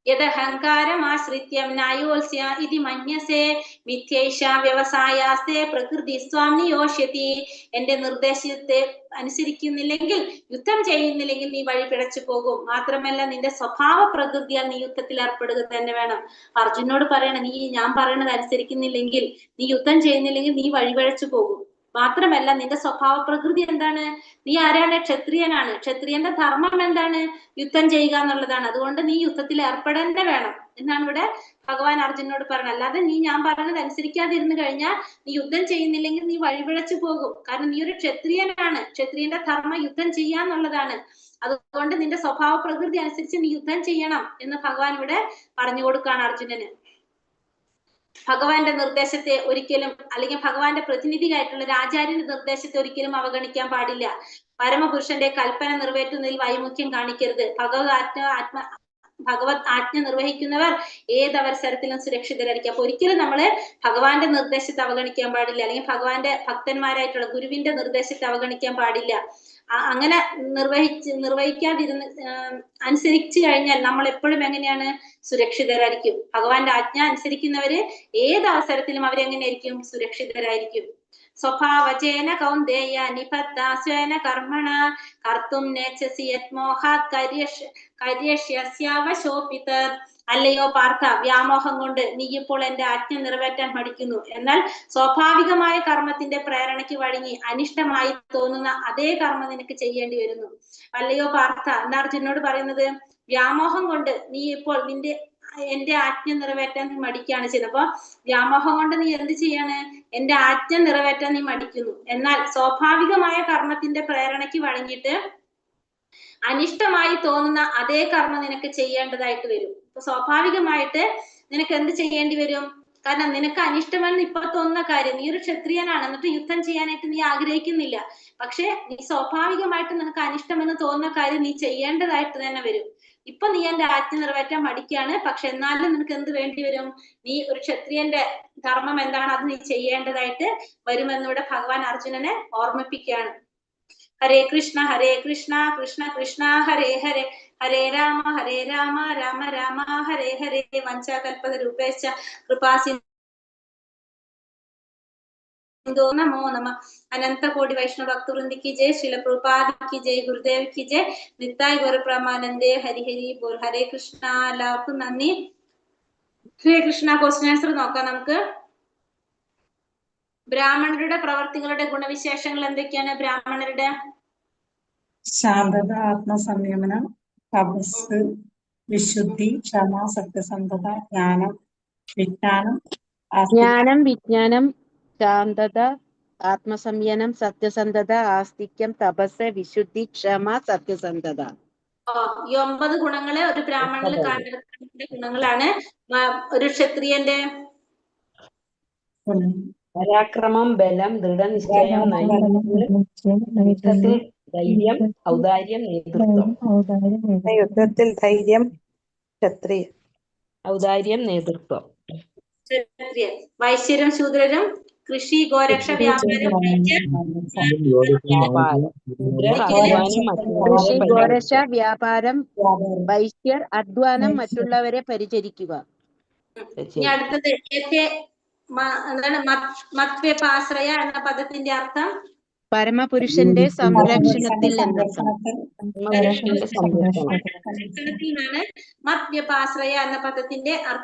യദഹങ്കാരമാശ്രിത്യം നായോത്സ്യ ഇതി മന്യസേ മിഥ്യൈഷ വ്യവസായാസ്തേ പ്രകൃതി സ്വാം നിയോഷ്യതി. എന്റെ നിർദ്ദേശത്തെ അനുസരിക്കുന്നില്ലെങ്കിൽ, യുദ്ധം ചെയ്യുന്നില്ലെങ്കിൽ നീ വഴി പിഴച്ചു പോകും. മാത്രമല്ല നിന്റെ സ്വഭാവ പ്രകൃതിയാൽ നീ യുദ്ധത്തിൽ ഏർപ്പെടുക തന്നെ വേണം. അർജുനോട് പറയണം, നീ ഞാൻ പറയണത് അനുസരിക്കുന്നില്ലെങ്കിൽ, നീ യുദ്ധം ചെയ്യുന്നില്ലെങ്കിൽ നീ വഴി പിഴച്ചു പോകും. മാത്രമല്ല നിന്റെ സ്വഭാവ പ്രകൃതി എന്താണ്? നീ ആരാണ്? ക്ഷത്രിയനാണ്. ക്ഷത്രിയന്റെ ധർമ്മം എന്താണ്? യുദ്ധം ചെയ്യുക എന്നുള്ളതാണ്. അതുകൊണ്ട് നീ യുദ്ധത്തിൽ ഏർപ്പെടേണ്ട വേണം എന്നാണ് ഇവിടെ ഭഗവാൻ അർജുനോട് പറയുന്നത്. അല്ലാതെ നീ ഞാൻ പറയുന്നത് അനുസരിക്കാതിരുന്നു കഴിഞ്ഞാൽ, നീ യുദ്ധം ചെയ്യുന്നില്ലെങ്കിൽ നീ വഴിപിഴച്ചു പോകും. കാരണം നീ ഒരു ക്ഷത്രിയനാണ്. ക്ഷത്രിയന്റെ ധർമ്മം യുദ്ധം ചെയ്യാന്നുള്ളതാണ്. അതുകൊണ്ട് നിന്റെ സ്വഭാവ പ്രകൃതി അനുസരിച്ച് നീ യുദ്ധം ചെയ്യണം എന്ന് ഭഗവാൻ ഇവിടെ പറഞ്ഞു കൊടുക്കുകയാണ് അർജുനന്. ഭഗവാന്റെ നിർദ്ദേശത്തെ ഒരിക്കലും, അല്ലെങ്കിൽ ഭഗവാന്റെ പ്രതിനിധിയായിട്ടുള്ള രാജാര്യന്റെ നിർദ്ദേശത്തെ ഒരിക്കലും അവഗണിക്കാൻ പാടില്ല. പരമപുരുഷന്റെ കൽപ്പന നിറവേറ്റുന്നതിൽ വൈമുഖ്യം കാണിക്കരുത്. ഭഗവത് ആജ്ഞ നിർവഹിക്കുന്നവർ ഏതവസരത്തിലും സുരക്ഷിതരായിരിക്കും. അപ്പൊ ഒരിക്കലും നമ്മള് ഭഗവാന്റെ നിർദ്ദേശത്തെ അവഗണിക്കാൻ പാടില്ല, അല്ലെങ്കിൽ ഭഗവാന്റെ ഭക്തന്മാരായിട്ടുള്ള ഗുരുവിന്റെ നിർദ്ദേശത്തെ അവഗണിക്കാൻ പാടില്ല. അങ്ങനെ നിർവഹിക്കാതിരുന്ന് അനുസരിച്ചു കഴിഞ്ഞാൽ നമ്മൾ എപ്പോഴും എങ്ങനെയാണ്? സുരക്ഷിതരായിരിക്കും. ഭഗവാന്റെ ആജ്ഞ അനുസരിക്കുന്നവര് ഏത് അവസരത്തിലും അവരെങ്ങനെയായിരിക്കും? സുരക്ഷിതരായിരിക്കും. സ്വഭാവജേന കൗന്ദേയ നിബദ്ധ സ്വേന കർമ്മണ കർത്തും നേച്ഛസി യത്മോഹാത് കരിഷ്യസ്യാവശോപിത. അല്ലയോ പാർത്ഥ, വ്യാമോഹം കൊണ്ട് നീ ഇപ്പോൾ എന്റെ ആജ്ഞ നിറവേറ്റാൻ മടിക്കുന്നു. എന്നാൽ സ്വാഭാവികമായ കർമ്മത്തിന്റെ പ്രേരണയ്ക്ക് വഴങ്ങി അനിഷ്ടമായി തോന്നുന്ന അതേ കർമ്മം നിനക്ക് ചെയ്യേണ്ടി വരുന്നു. അല്ലയോ പാർത്ഥ, എന്താ അർജുനോട് പറയുന്നത്? വ്യാമോഹം കൊണ്ട് നീ ഇപ്പോൾ നിന്റെ എന്റെ ആജ്ഞ നിറവേറ്റാൻ നീ മടിക്കുകയാണ് ചെയ്യുന്നത്. അപ്പൊ വ്യാമോഹം കൊണ്ട് നീ എന്ത് ചെയ്യാണ്? എന്റെ ആജ്ഞ നിറവേറ്റാൻ നീ മടിക്കുന്നു. എന്നാൽ സ്വാഭാവികമായ കർമ്മത്തിന്റെ പ്രേരണയ്ക്ക് വഴങ്ങിയിട്ട് അനിഷ്ടമായി തോന്നുന്ന അതേ കർമ്മം നിനക്ക് ചെയ്യേണ്ടതായിട്ട് വരും. അപ്പൊ സ്വാഭാവികമായിട്ട് നിനക്ക് എന്ത് ചെയ്യേണ്ടി വരും? കാരണം നിനക്ക് അനിഷ്ടമെന്ന് ഇപ്പൊ തോന്നുന്ന കാര്യം, നീ ഒരു ക്ഷത്രിയനാണ്, എന്നിട്ട് യുദ്ധം ചെയ്യാനായിട്ട് നീ ആഗ്രഹിക്കുന്നില്ല. പക്ഷെ നീ സ്വാഭാവികമായിട്ട് നിനക്ക് അനിഷ്ടമെന്ന് തോന്നുന്ന കാര്യം നീ ചെയ്യേണ്ടതായിട്ട് തന്നെ വരും. ഇപ്പൊ നീ എന്റെ ആജ്ഞ നിറവേറ്റാൻ മടിക്കാണ്, പക്ഷെ എന്നാലും നിനക്ക് എന്ത് വേണ്ടി വരും? നീ ഒരു ക്ഷത്രിയന്റെ ധർമ്മം എന്താണ് അത് നീ ചെയ്യേണ്ടതായിട്ട് വരുമെന്നിവിടെ ഭഗവാൻ അർജുനനെ ഓർമ്മിപ്പിക്കുകയാണ്. ഹരേ കൃഷ്ണ ഹരേ കൃഷ്ണ കൃഷ്ണ കൃഷ്ണ ഹരേ ഹരേ ഹരേ രാമ ഹരേ രാമ രാമ രാമ ഹരേ ഹരേ. വഞ്ചാകൽപതരൂപേശ്ച കൃപാസിന്ധോ നമോ നമ. അനന്തകോടി വൈഷ്ണവ ഭക്തവൃന്ദ കി ജയ്, ശ്രീല പ്രഭുപാദ് കി ജയ്, ഗുരുദേവ് കി ജയ്, നിത്തായ് ഗൗരപ്രമാനന്ദേ ഹരി ഹരി ബോൾ. ഹരേ കൃഷ്ണ. എല്ലാവർക്കും നന്ദി. ഹരേ കൃഷ്ണ. ക്വസ്റ്റ്യൻ ആൻസർ നോക്കാം നമുക്ക്. ബ്രാഹ്മണരുടെ പ്രവർത്തികളുടെ ഗുണവിശേഷങ്ങൾ എന്തൊക്കെയാണ്? ബ്രാഹ്മണരുടെ ശാന്തത, ആത്മസംയമനം, തപസ്, വിശുദ്ധി, ക്ഷമ, സത്യസന്ധത, ജ്ഞാനം, വിജ്ഞാനം, ജ്ഞാനം, വിജ്ഞാനം, ശാന്തത, ആത്മസംയനം, സത്യസന്ധത, ആസ്തിക്യം, തപസ്, വിശുദ്ധി, ക്ഷമ, സത്യസന്ധത. ഈ 9 ഗുണങ്ങള് ഒരു ബ്രാഹ്മണനിൽ കാണുന്ന ഗുണങ്ങളാണ്. ഒരു ക്ഷത്രിയന്റെ പരാക്രമം, ബലം, ദൃഢനിശ്ചയം, നൈപുണ്യം, യുദ്ധത്തിൽ ധൈര്യം, ഔദാര്യം, നേതൃത്വം. യുദ്ധത്തിൽ ധൈര്യം, ക്ഷത്രിയ. ഔദാര്യം, നേതൃത്വം. ക്ഷത്രിയർ, വൈശ്യരും ശൂദ്രരും കൃഷി, ഗോരക്ഷ, വ്യാപാരം, വൈദ്യർ, വ്യാപാരം. ശൂദ്രർ അധ്വാനം മറ്റുള്ളവരെ കൃഷി, ഗോരക്ഷ, പരിചരിക്കുക. വ്യാപാരം, വൈശ്യർ അധ്വാനം മറ്റുള്ളവരെ പരിചരിക്കുക. ഇനി അടുത്തത് യഥേ എന്താണ് മത്വ്യപാശ്രയ എന്ന പദത്തിന്റെ അർത്ഥം? പരമപുരുഷന്റെ സംരക്ഷണത്തിൽ എന്നർത്ഥം. പരമപുരുഷന്റെ സംരക്ഷണം. സംരക്ഷണത്തിൽ നിന്നാണ് മത്വ്യപാശ്രയ എന്ന പദത്തിന്റെ അർത്ഥം.